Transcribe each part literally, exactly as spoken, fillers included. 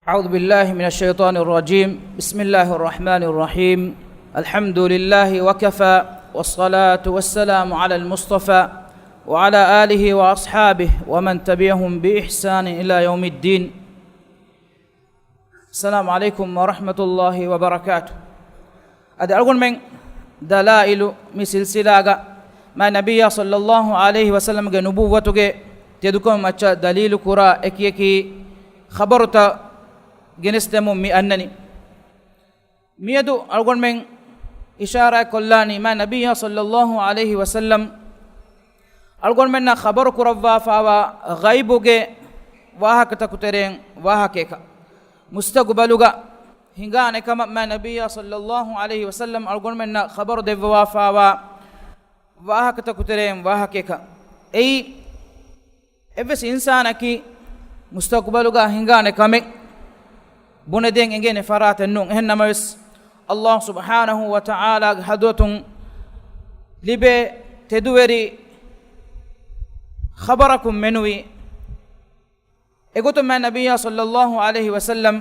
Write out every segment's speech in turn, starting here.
أعوذ بالله من الشيطان الرجيم. بسم الله الرحمن الرحيم. الحمد لله وكفى، والصلاة والسلام على المصطفى، وعلى آله وأصحابه، ومن تبعهم بإحسان إلى يوم الدين. السلام عليكم ورحمة الله وبركاته. އަދި އަޅުގަނޑުމެން ދަލާއިލު މި ސިލްސިލާގަ މާތް ނަބިއްޔާ ޞައްލައްލާހު ޢަލައިހި ވަސައްލަމްގެ ނުބުއްވަތުގެ ތެދުކަމު މައްޗަށް ދަލީލު ކުރާ އެކި އެކި ޚަބަރުތައް ގެނެސްދެމުން މި އަންނަނީ. މިއަދު އަޅުގަނޑުމެން އިޝާރާތް ކޮށްލާނީ މާތް ނަބިއްޔާ ޞައްލައްލާހު ޢަލައިހި ވަސައްލަމް އަޅުގަނޑުމެންނަށް ޚަބަރު ކުރައްވާފާވާ ޣައިބުގެ ވާހަކަތަކު ތެރެއިން ވާހަކައެކަށް، މުސްތަގުބަލުގަ ހިނގާނެ ކަމަށް މާތް ނަބިއްޔާ ޞައްލައްލާހު ޢަލައިހި ވަސައްލަމް އަޅުގަނޑުމެންނަށް ޚަބަރު ދެއްވަވާފާވާ ވާހަކަތަކު ތެރެއިން ވާހަކައެކަށް. އެއީ، އެއްވެސް އިންސާނަކީ މުސްތަގުބަލުގަ ހިނގާނެ ކަމެއް ބުނެދޭން އެނގޭނެ ފަރާތެއް ނޫން. އެހެން ނަމަވެސް، ﷲ ސުބްޙާނަހޫ ވަތަޢާލާގެ ޙަޟްރަތުން ލިބޭ ތެދުވެރި ޚަބަރަކުން މެނުވީ، އެގޮތުން މާތް ނަބިއްޔާ ޞައްލައްލާހު ޢަލައިހި ވަސައްލަމް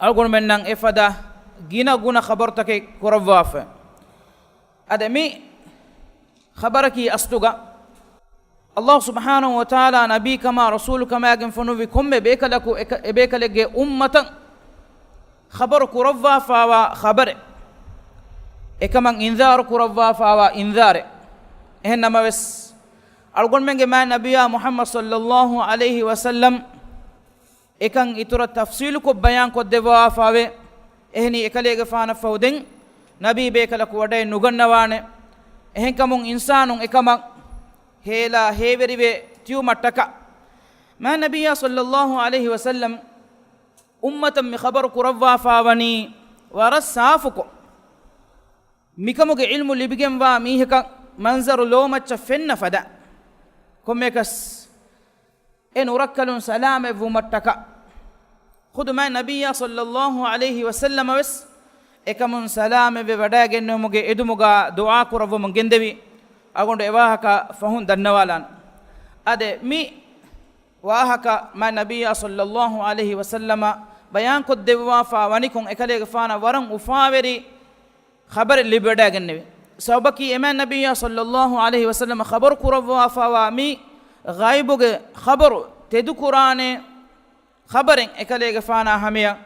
އަޅުގަނޑުމެންނަށް އެފަދަ ގިނަ ގުނަ ޚަބަރުތަކެއް ކުރައްވާފަ. އަދި މި ޚަބަރަކީ އަސްލުގަ ﷲ ސުބްޙާނަހޫ ވަތަޢާލާ ނަބީކަމާ ރަސޫލުކަމާގެން ފޮނުއްވި ކޮންމެ ބޭކަލަކު އެކަ-، އެބޭކަލެއްގެ އުއްމަތަށް ޚަބަރު ކުރައްވާފާވާ ޚަބަރެއް، އެކަމަށް އިންޒާރު ކުރައްވާފާވާ އިންޒާރެއް. އެހެން ނަމަވެސް، އަޅުގަނޑުމެންގެ މާތް ނަބިއްޔާ މުޙައްމަދު ޞައްލައްލާހު ޢަލައިހި ވަސައްލަމް އެކަން އިތުރަށް ތަފްޞީލުކޮށް ބަޔާން ކޮށްދެއްވާފާވޭ. އެހެނީ އެކަލޭގެފާނަށްފަހު ދެން ނަބީ ބޭކަލަކު ވަޑައެއް ނުގަންނަވާނެ. އެހެންކަމުން އިންސާނުން އެކަމަށް ހޭލާ ހޭވެރިވެ ތިއުމަށްޓަކާ، މާތް ނަބިއްޔާ ޞައްލައްލާހު ޢަލައިހި ވަސައްލަމް އުއްމަތަށް މި ޚަބަރު ކުރައްވާފާވަނީ ވަރަށް ސާފުކޮށް، މިކަމުގެ ޢިލްމު ލިބިގެންވާ މީހަކަށް މަންޒަރު ލޯމައްޗަށް ފެންނަ ފަދަ. ކޮންމެއަކަސް އެ ނުރައްކަލުން ސަލާމަތްވުމަށްޓަކާ، ޚުދު މާތް ނަބިއްޔާ ޞައްލައްލާހު ޢަލައިހި ވަސައްލަމަ ވެސް އެކަމުން ސަލާމަތްވެ ވަޑައިގެންނެވުމުގެ އެދުމުގަ ދުޢާ ކުރައްވަމުން ގެންދެވި. އަޅުގަނޑު އެވާހަކަ ފަހުން ދަންނަވާލާން. އަދި މި ވާހަކަ މާތް ނަބިއްޔާ ޞައްލައްލާހު ޢަލައިހި ވަސައްލަމަ ބަޔާންކޮށްދެއްވާފާ ވަނިކޮށް، އެކަލޭގެފާނަށް ވަރަށް އުފާވެރި ޚަބަރެއް ލިބިވަޑައިގެންނެވި. ސަބަބަކީ އެ މާތް ނަބިއްޔާ ޞައްލައްލާހު ޢަލައިހި ވަސައްލަމަ ޚަބަރު ކުރައްވާފާވާ މި ޣައިބުގެ ޚަބަރު ތެދުކުރާނެ ޚަބަރެއް އެކަލޭގެފާނާ ހަމަޔަށް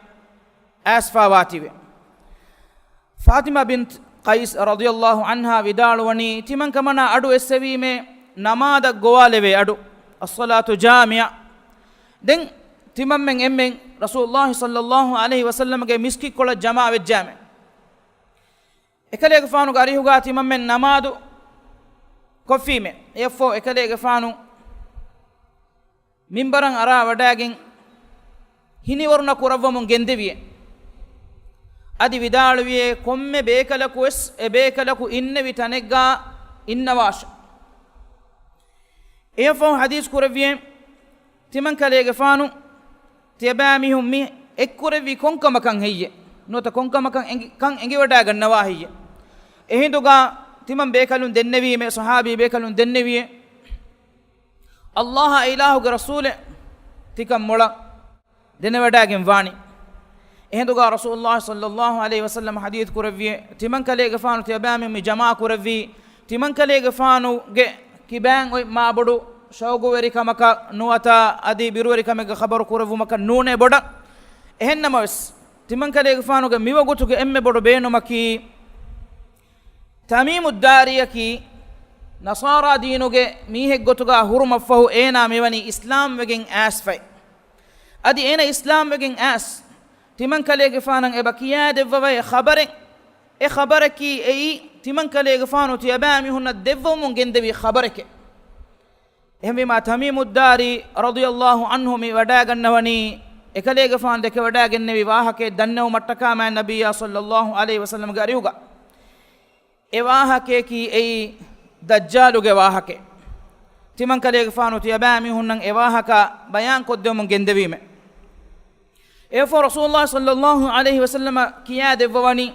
އައިސްފާވާތީވެ. ފާތިމާ ބިންތު ޤައިސް ރަޟިޔައްލާހު ޢަންހާ ވިދާޅުވަނީ، ތިމަން ކަމަނާ އަޑު އެއްސެވީމޭ ނަމާދަށް ގޮވާލެވޭ އަޑު. އައްޞަލާތު ޖާމިޢަ. ދެން ތިމަންމެން އެންމެން ރަސޫލުﷲ ޞައްލައްލާހު ޢަލައިހި ވަސައްލަމަގެ މިސްކިތްކޮޅަށް ޖަމާވެއްޖާމެ، އެކަލޭގެފާނުގެ އަރިހުގާ ތިމަންމެން ނަމާދު ކޮށްފީމެ، އެއަށްފަހު އެކަލޭގެފާނު މިންބަރަށް އަރާ ވަޑައިގެން ހިނިވަރުނަ ކުރައްވަމުން ގެންދެވިއޭ. އަދި ވިދާޅުވިއޭ، ކޮންމެ ބޭކަލަކުވެސް އެ ބޭކަލަކު އިންނެވި ތަނެއްގާ އިންނަވާށެ. އެއަށްފަހު ޙަދީޘް ކުރެއްވިއޭ، ތިމަން ކަލޭގެފާނު ތިޔަބައިމީހުން މި އެއްކުރެއްވީ ކޮންކަމަކަށް ހެއްޔޭ؟ ނުވަތަ ކޮންކަމަކަށް އެނގި-، ކަން އެނގިވަޑައިގަންނަވާ ހެއްޔޭ؟ އެހިނދުގާ ތިމަން ބޭކަލުން ދެންނެވީމޭ، ޞަޙާބީ ބޭކަލުން ދެންނެވިއޭ، ﷲ އާ އިލާހުގެ ރަސޫލެއް ތިކަން މޮޅަށް ދެނެވަޑައިގެން ވާނީ. އެހިނދުގާ ރަސޫލުﷲ ޞައްލައްލާހު ޢަލައިހި ވަސައްލަމަ ޙަދީޘް ކުރެއްވިއޭ، ތިމަން ކަލޭގެފާނު ތިޔަބައިމީހުން މި ޖަމާ ކުރެއްވީ، ތިމަން ކަލޭގެފާނުގެ ކިބައިން އޮތް މާބޮޑު ޝައުގުވެރިކަމަކަށް ނުވަތަ އަދި ބިރުވެރިކަމެއްގެ ޚަބަރު ކުރެއްވުމަކަށް ނޫނޭ ބޮޑަށް. އެހެންނަމަވެސް، ތިމަން ކަލޭގެފާނުގެ މިވަގުތުގެ އެންމެ ބޮޑު ބޭނުމަކީ، ތަމީމުއްދާރީއަކީ ނަޞާރާ ދީނުގެ މީހެއްގޮތުގާ ހުރުމަށްފަހު އޭނާ މިވަނީ އިސްލާމްވެގެން އައިސްފައި. އަދި އޭނަ އިސްލާމްވެގެން އައިސް، ތިމަން ކަލޭގެފާނަށް އެބަ ކިޔާދެއްވަވައި ޚަބަރެއް، އެ ޚަބަރަކީ އެއީ، ތިމަން ކަލޭގެފާނު ތިޔަބައިމީހުންނަށް ދެއްވަމުން ގެންދެވި ޚަބަރެކޭ. އެހެންވީމާ، ތަމީމުއްދާރީ ރަޟިޔައްލާހު ޢަންހު މި ވަޑައިގަންނަވަނީ، އެކަލޭގެފާނު ދެކެވަޑައިގެންނެވި ވާހަކައެއް ދަންނެވުމަށްޓަކާ މާތް ނަބިއްޔާ ޞައްލައްލާހު ޢަލައިހި ވަސައްލަމްގެ އަރިހުގަ. އެ ވާހަކަޔަކީ އެއީ ދައްޖާލުގެ ވާހަކައެއް. ތިމަން ކަލޭގެފާނު ތިޔަބައިމީހުންނަށް އެ ވާހަކަ ބަޔާން ކޮށްދެވުމުން ގެންދެވީމެ. އެއަށްފަހު ރަސޫލުﷲ ޞައްލައްލާހު ޢަލައިހި ވަސައްލަމަ ކިޔާދެއްވަވަނީ،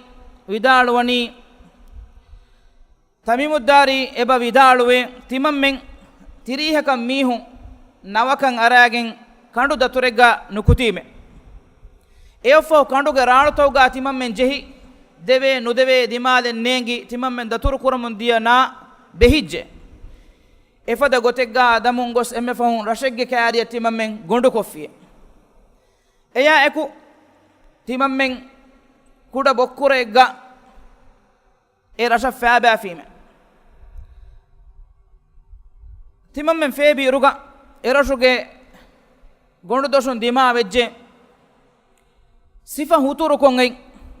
ވިދާޅުވަނީ، ތަމީމުއްދާރީ އެބަ ވިދާޅުވޭ، ތިމަންމެން ތިރީހަކަށް މީހުން ނަވަކަން އަރާގެން ކަނޑު ދަތުރެއްގަ ނުކުތީމެ. އެއަށްފަހު ކަނޑުގެ ރާޅުތަކުގަ ތިމަންމެން ޖެހި، ދެވޭ ނުދެވޭ ދިމާލެއް ނޭނގި، ތިމަންމެން ދަތުރު ކުރަމުން ދިޔަ ނާ ބެހިއްޖެ. އެފަދަ ގޮތެއްގަ ދަމުން ގޮސް އެންމެ ފަހުން ރަށެއްގެ ކާރިއަށް ތިމަންމެން ގޮނޑުކޮށްފިއެ. އެޔާ އެކު ތިމަންމެން ކުޑަ ބޮއްކުރައެއްގަ އެ ރަށަށް ފާބާފީމެ. ތިމަންމެން ފޭބިއިރުގަ އެރަށުގެ ގޮނޑުދޮށުން ދިމާވެއްޖެ ސިފަ ހުތުރުކޮށް އޮތް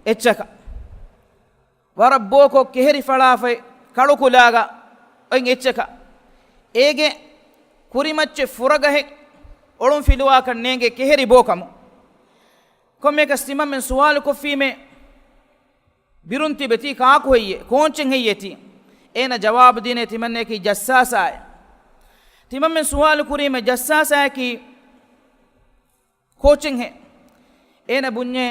އެއްޗަކަށް. ވަރަށް ބޯކޮށް ކެހެރި ފަޅާފައި ކަޅުކުލާގަ އޮތް އެއްޗަކަށް. އޭގެ ކުރިމައްޗެއް ފުރަގަހެއް އޮޅުން ފިލުވާކަށް ނޭނގޭ ކެހެރި ބޯކަމު. ކޮންމެއަކަސް ތިމަންމެން ސުވާލު ކޮށްފީމޭ ބިރުން ތިބެ ތީ ކާކު ހެއްޔޭ؟ ކޯންޗެއް ހެއްޔޭ ތީ؟ އޭނަ ޖަވާބު ދިނޭ ތިމަންނަޔަކީ ޖައްސާސާއޭ. ތިމަންމެން ސުވާލު ކުރީމެ ޖައްސާސާޔަކީ ކޯޗެއްހޭ؟ އޭނަ ބުންޏޭ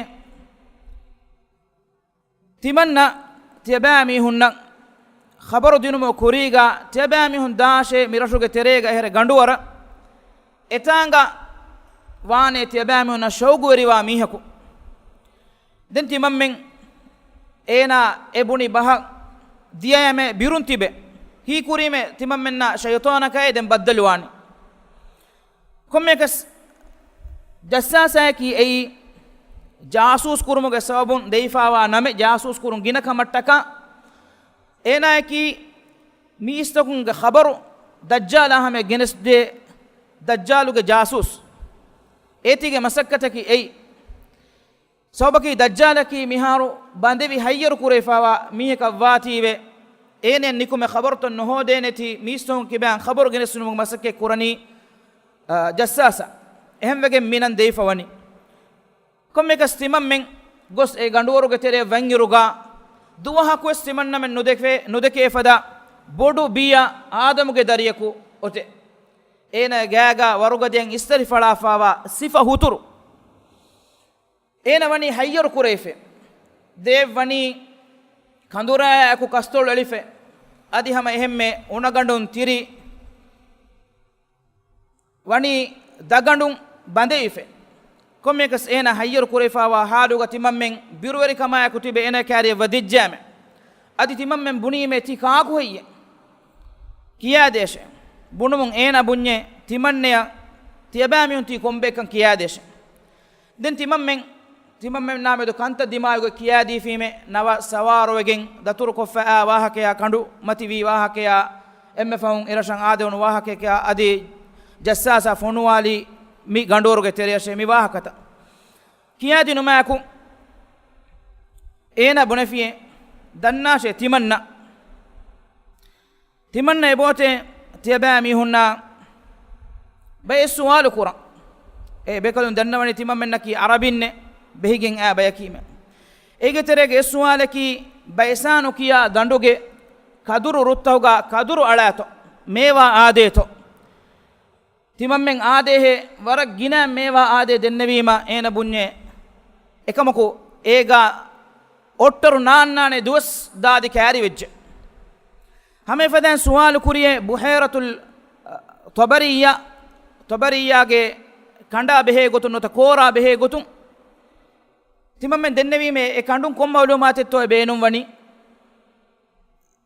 ތިމަންނަ ތިޔަބައިމީހުންނަށް ޚަބަރު ދިނުމުގެ ކުރީގަ ތިޔަބައިމީހުން ދާށޭ މި ރަށުގެ ތެރޭގަ އެހެރެ ގަނޑުވަރަށް. އެތާނގަ ވާނޭ ތިޔަބައިމީހުންނަށް ޝައުގުވެރިވާ މީހަކު. ދެން ތިމަންމެން އޭނާ އެ ބުނި ބަހަށް ދިޔަޔަމޭ ބިރުން ތިބެ. ހީކުރީމޭ ތިމަންމެންނާ ޝައިޠާނަކާއި ދެން ބައްދަލުވާނީ. ކޮންމެއަކަސް ޖައްސާސާއަކީ އެއީ ޖާސޫސް ކުރުމުގެ ސަބަބުން ދެވިފާވާ ނަމެއް، ޖާސޫސް ކުރުން ގިނަ ކަމަށްޓަކާ. އޭނާއަކީ މީސްތަކުންގެ ޚަބަރު ދައްޖާލާ ހަމަޔަށް ގެނެސްދޭ ދައްޖާލުގެ ޖާސޫސް. އޭތީގެ މަސައްކަތަކީ އެއީ. ސަބަބަކީ ދައްޖާލަކީ މިހާރު ބަނދެވި ހައްޔަރު ކުރެވިފާވާ މީހަކަށް ވާތީވެ، އޭނައަށް ނިކުމެ ޚަބަރުތައް ނުހޯދޭނެތީ މީސްތަކުން ކިބައިން ޚަބަރު ގެނެސްދިނުމުގެ މަސައްކަތް ކުރަނީ، އާ، ޖައްސާސާ. އެހެންވެގެން މި ނަން ދެވިފަ ވަނީ. ކޮންމެއަކަސް ތިމަންމެން ގޮސް އެ ގަނޑުވަރުގެ ތެރެއަށް ވަންއިރުގަ ދުވަހަކުވެސް ތިމަންނަމެން ނުދެކެ، ނުދެކޭ ފަދަ ބޮޑު ބިޔަ އާދަމުގެ ދަރިޔަކު އޮތެ. އޭނަ ގާގަ ވަރުގަދައަށް އިސްތަށި ފަޅާފާވާ ސިފަ ހުތުރު. އޭނަ ވަނީ ހައްޔަރު ކުރެވިފެ. ދެއެއް ވަނީ ކަނދުރާއާއެކު ކަސްތޮޅު އެޅިފެ. އަދި ހަމަ އެހެންމެ އުނަގަނޑުން ތިރި ވަނީ ދަގަނޑުން ބަނދެވިފެ. ކޮންމެއަކަސް އޭނާ ހައްޔަރު ކުރެވިފާވާ ހާލުގަ ތިމަންމެން ބިރުވެރިކަމާއެކު ތިބެ އޭނާ ކާރިއަށް ވަދެއްޖާމެ. އަދި ތިމަންމެން ބުނީމޭ ތީ ކާކު ހެއްޔޭ؟ ކިޔާދޭށޭ. ބުނުމުން އޭނާ ބުންޏޭ ތިމަންނަޔަށް ތިޔަބައިމީހުން ތީ ކޮންބޭކަން ކިޔާދޭށޭ. ދެން ތިމަންމެން، ތިމަންމެންނާމެދު ކަންތައް ދިމާވިގޮތް ކިޔާދީފީމޭ ނަވަ ސަވާރުވެގެން ދަތުރުކޮށްފައި ވާހަކަޔާ، ކަނޑު މަތިވީ ވާހަކަޔާ، އެންމެ ފަހުން އެރަށަށް އާދެވުނު ވާހަކަޔާ، އަދި ޖައްސާސާ ފޮނުވާލީ މި ގަނޑުވަރުގެ ތެރެއަށޭ މި ވާހަކަތައް ކިޔާދިނުމާއެކު އޭނާ ބުނެފިޔޭ ދަންނާށޭ ތިމަންނަ. ތިމަންނަ އެބޯތޭ ތިޔަބައިމީހުންނާ ބައެއް ސުވާލު ކުރަން. އެ ބޭކަލުން ދަންނަވަނީ ތިމަންމެންނަކީ އަރަބިންނޭ ބެހިގެން އާ ބަޔަކީމެ. އޭގެ ތެރޭގަ އެއް ސުވާލަކީ ބައިސާނު ކިޔާ ދަނޑުގެ ކަދުރު ރުއްތަކުގަ ކަދުރު އަޅާތޯ؟ މޭވާ އާދޭތޯ؟ ތިމަންމެން އާދޭހޭ ވަރަށް ގިނަ މޭވާ އާދޭ ދެންނެވީމަ އޭނަ ބުންޏޭ އެކަމަކު އޭގަ އޮއްޓަރު ނާންނާނެ ދުވަސް ދާދި ކާރިވެއްޖެ. ހަމަ އެފަދައިން ސުވާލު ކުރިޔޭ ބުހޭރަތުލް، އަ، ތޮބަރިއްޔާ، ތޮބަރިއްޔާގެ ކަނޑާ ބެހޭ ގޮތުން ނުވަތަ ކޯރާ ބެހޭ ގޮތުން ތިމަންމެން ދެންނެވީމޭ އެ ކަނޑުން ކޮން މައުލޫމާތެއްތޯ އެ ބޭނުންވަނީ.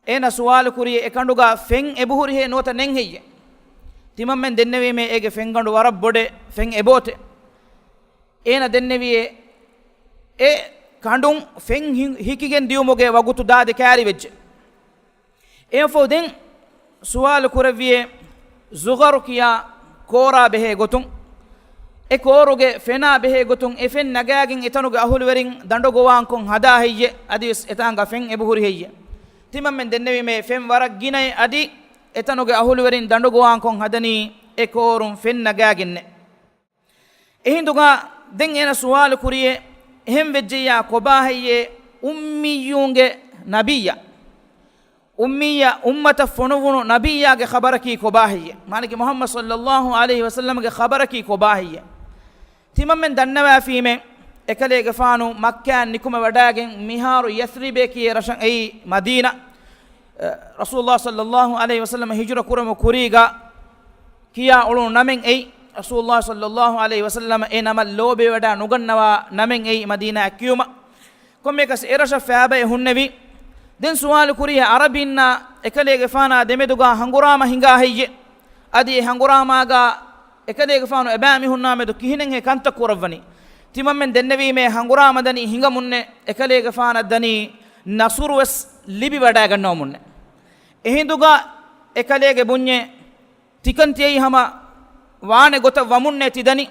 އޭނަ ސުވާލު ކުރިޔޭ އެ ކަނޑުގަ ފެން އެބަހުރިހޭ ނުވަތަ ނެތް ހެއްޔޭ؟ ތިމަންމެން ދެންނެވީމޭ އޭގެ ފެންގަނޑު ވަރަށް ބޮޑޭ، ފެން އެބޯތޭ. އޭނަ ދެންނެވިޔޭ އެ ކަނޑުން ފެން ހި-، ހިކިގެން ދިޔުމުގެ ވަގުތު ދާދި ކާރިވެއްޖެ. އެއަށްފަހު ދެން ސުވާލު ކުރެއްވިޔޭ ޒުޣަރު ކިޔާ ކޯރާ ބެހޭ ގޮތުން، އެ ކޯރުގެ ފެނާ ބެހޭ ގޮތުން، އެ ފެން ނަގާގެން އެތަނުގެ އަހުލުވެރިން ދަނޑު ގޮވާންކޮށް ހަދާ ހެއްޔޭ؟ އަދިވެސް އެތާނގަ ފެން އެބަހުރި ހެއްޔޭ؟ ތިމަންމެން ދެންނެވީމޭ ފެން ވަރަށް ގިނައޭ، އަދި އެތަނުގެ އަހުލުވެރިން ދަނޑު ގޮވާންކޮށް ހަދަނީ އެ ކޯރުން ފެން ނަގާގެންނޭ. އެހިނދުގަ ދެން އޭނަ ސުވާލު ކުރިޔޭ، އެހެން ވެއްޖެއްޔާ ކޮބާ ހެއްޔޭ އުއްމިއްޔޫންގެ ނަބިއްޔާ؟ އުއްމިއްޔަ އުއްމަތަށް ފޮނުވުނު ނަބިއްޔާގެ ޚަބަރަކީ ކޮބާ ހެއްޔޭ؟ މާނައަކީ މުޙައްމަދު ޞައްލައްލާހު ޢަލައިހި ވަސައްލަމަގެ ޚަބަރަކީ ކޮބާ ހެއްޔޭ؟ ތިމަންމެން ދަންނަވާފީމޭ، އެކަލޭގެފާނު މައްކާއިން ނިކުމެވަޑައިގެން މިހާރު ޔަސްރިބޭ ކިޔޭ ރަށަށް އެއީ މަދީނާ. ރަސޫލުﷲ ޞައްލައްލާހު ޢަލައިހި ވަސައްލަމަ ހިޖުރަ ކުރުމުގެ ކުރީގަ ކިޔާ އުޅުނު ނަމެއް އެއީ. ރަސޫލުﷲ ޞައްލަﷲ ޢަލައިހި ވަސައްލަމަ އެ ނަމަށް ލޯބިވެވަޑާ ނުގަންނަވާ ނަމެއް އެއީ މަދީނާއަށް ކިޔުމަށް. ކޮންމެއަކަސް އެރަށަށް ފައިބައެއް ހުންނެވި. ދެން ސުވާލު ކުރިޔަށް ޢަރަބީންނާ އެކަލޭގެފާނާ ދެމެދުގާ ހަނގުރާމަ ހިނގާ ހެއްޔެ؟ އަދި އެ ހަނގުރާމާގާ އެކަލޭގެފާނު އެބައިމީހުންނާ މެދު ކިހިނެއްހޭ ކަންތައް ކުރައްވަނީ؟ ތިމަންމެން ދެންނެވީމޭ ހަނގުރާމަ ދަނީ ހިނގަމުންނޭ، އެކަލޭގެފާނަށް ދަނީ ނަޞްރުވެސް ލިބިވަޑައިގަންނަވަމުންނޭ. އެހިނދުގާ އެކަލޭގެ ބުންޏޭ، ތިކަން ތިޔައީ ހަމަ ވާނެ ގޮތަށް ވަމުންނޭ ތިދަނީ.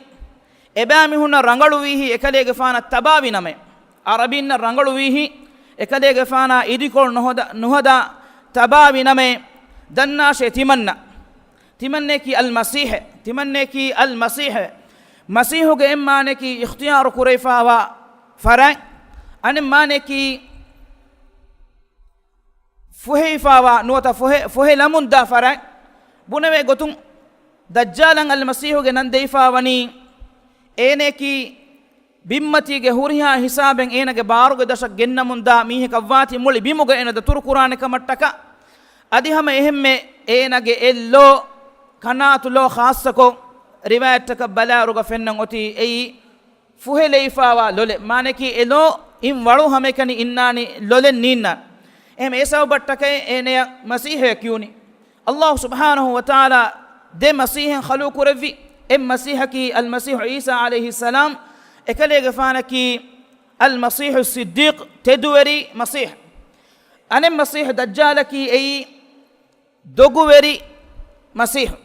އެބައިމީހުންނަށް ރަނގަޅުވީހީ އެކަލޭގެފާނަށް ތަބާވި ނަމޭ. ޢަރަބީންނަށް ރަނގަޅުވީހީ އެކަލޭގެފާނާ އިދިކޮޅު ނުހަދާ، ނުހަދާ ތަބާވި ނަމޭ. ދަންނާށޭ ތިމަންނަ. ތިމަންނައަކީ އަލްމަސީޙޭ. ތިމަންނައަކީ އަލްމަސީޙޭ. މަސީޙުގެ އެއް މާނައަކީ އިޚްތިޔާރު ކުރެވިފާވާ ފަރާތް. އަނެއް މާނައަކީ ފޮހެވިފާވާ ނުވަތަ ފޮހެ-، ފޮހެލަމުންދާ ފަރާތް. ބުނެވޭ ގޮތުން، ދައްޖާލަށް އަލްމަސީޙުގެ ނަން ދެވިފާވަނީ، އޭނައަކީ ބިންމަތީގެ ހުރިހާ ހިސާބެއް އޭނަގެ ބާރުގެ ދަށަށް ގެންނަމުންދާ މީހަކަށްވާތީ، މުޅި ބިމުގަ އޭނަ ދަތުރުކުރާނެ ކަމަށްޓަކާ. އަދި ހަމަ އެހެންމެ އޭނަގެ އެއް ލޯ، ކަނާތު ލޯ ޚާއްޞަކޮށް، ރިވާޔަތްތަކަށް ބަލާއިރުގަ ފެންނަން އޮތީ އެއީ ފޮހެލެވިފާވާ ލޮލެއް. މާނައަކީ އެ ލޯ އިން ވަޅު ހަމައެކަނި އިންނާނީ ލޮލެއް ނީންނާނެ. އެހެން އެ ސަބަބަށްޓަކައި އޭނަޔަށް މަސީޙޭ ކިޔުނީ. ﷲ ސުބްޙާނަހޫ ވަތަޢާލާ ދެ މަސީޙެއް ޚަލްޤު ކުރެއްވި. އެއް މަސީޙަކީ އަލްމަސީޙު ޢީސާ ޢަލައިހިއްސަލާމް، އެކަލޭގެފާނަކީ އަލްމަސީޙު ޞިއްދީޤް، ތެދުވެރި މަސީޙް. އަނެއް މަސީޙު ދައްޖާލަކީ އެއީ ދޮގުވެރި މަސީޙު.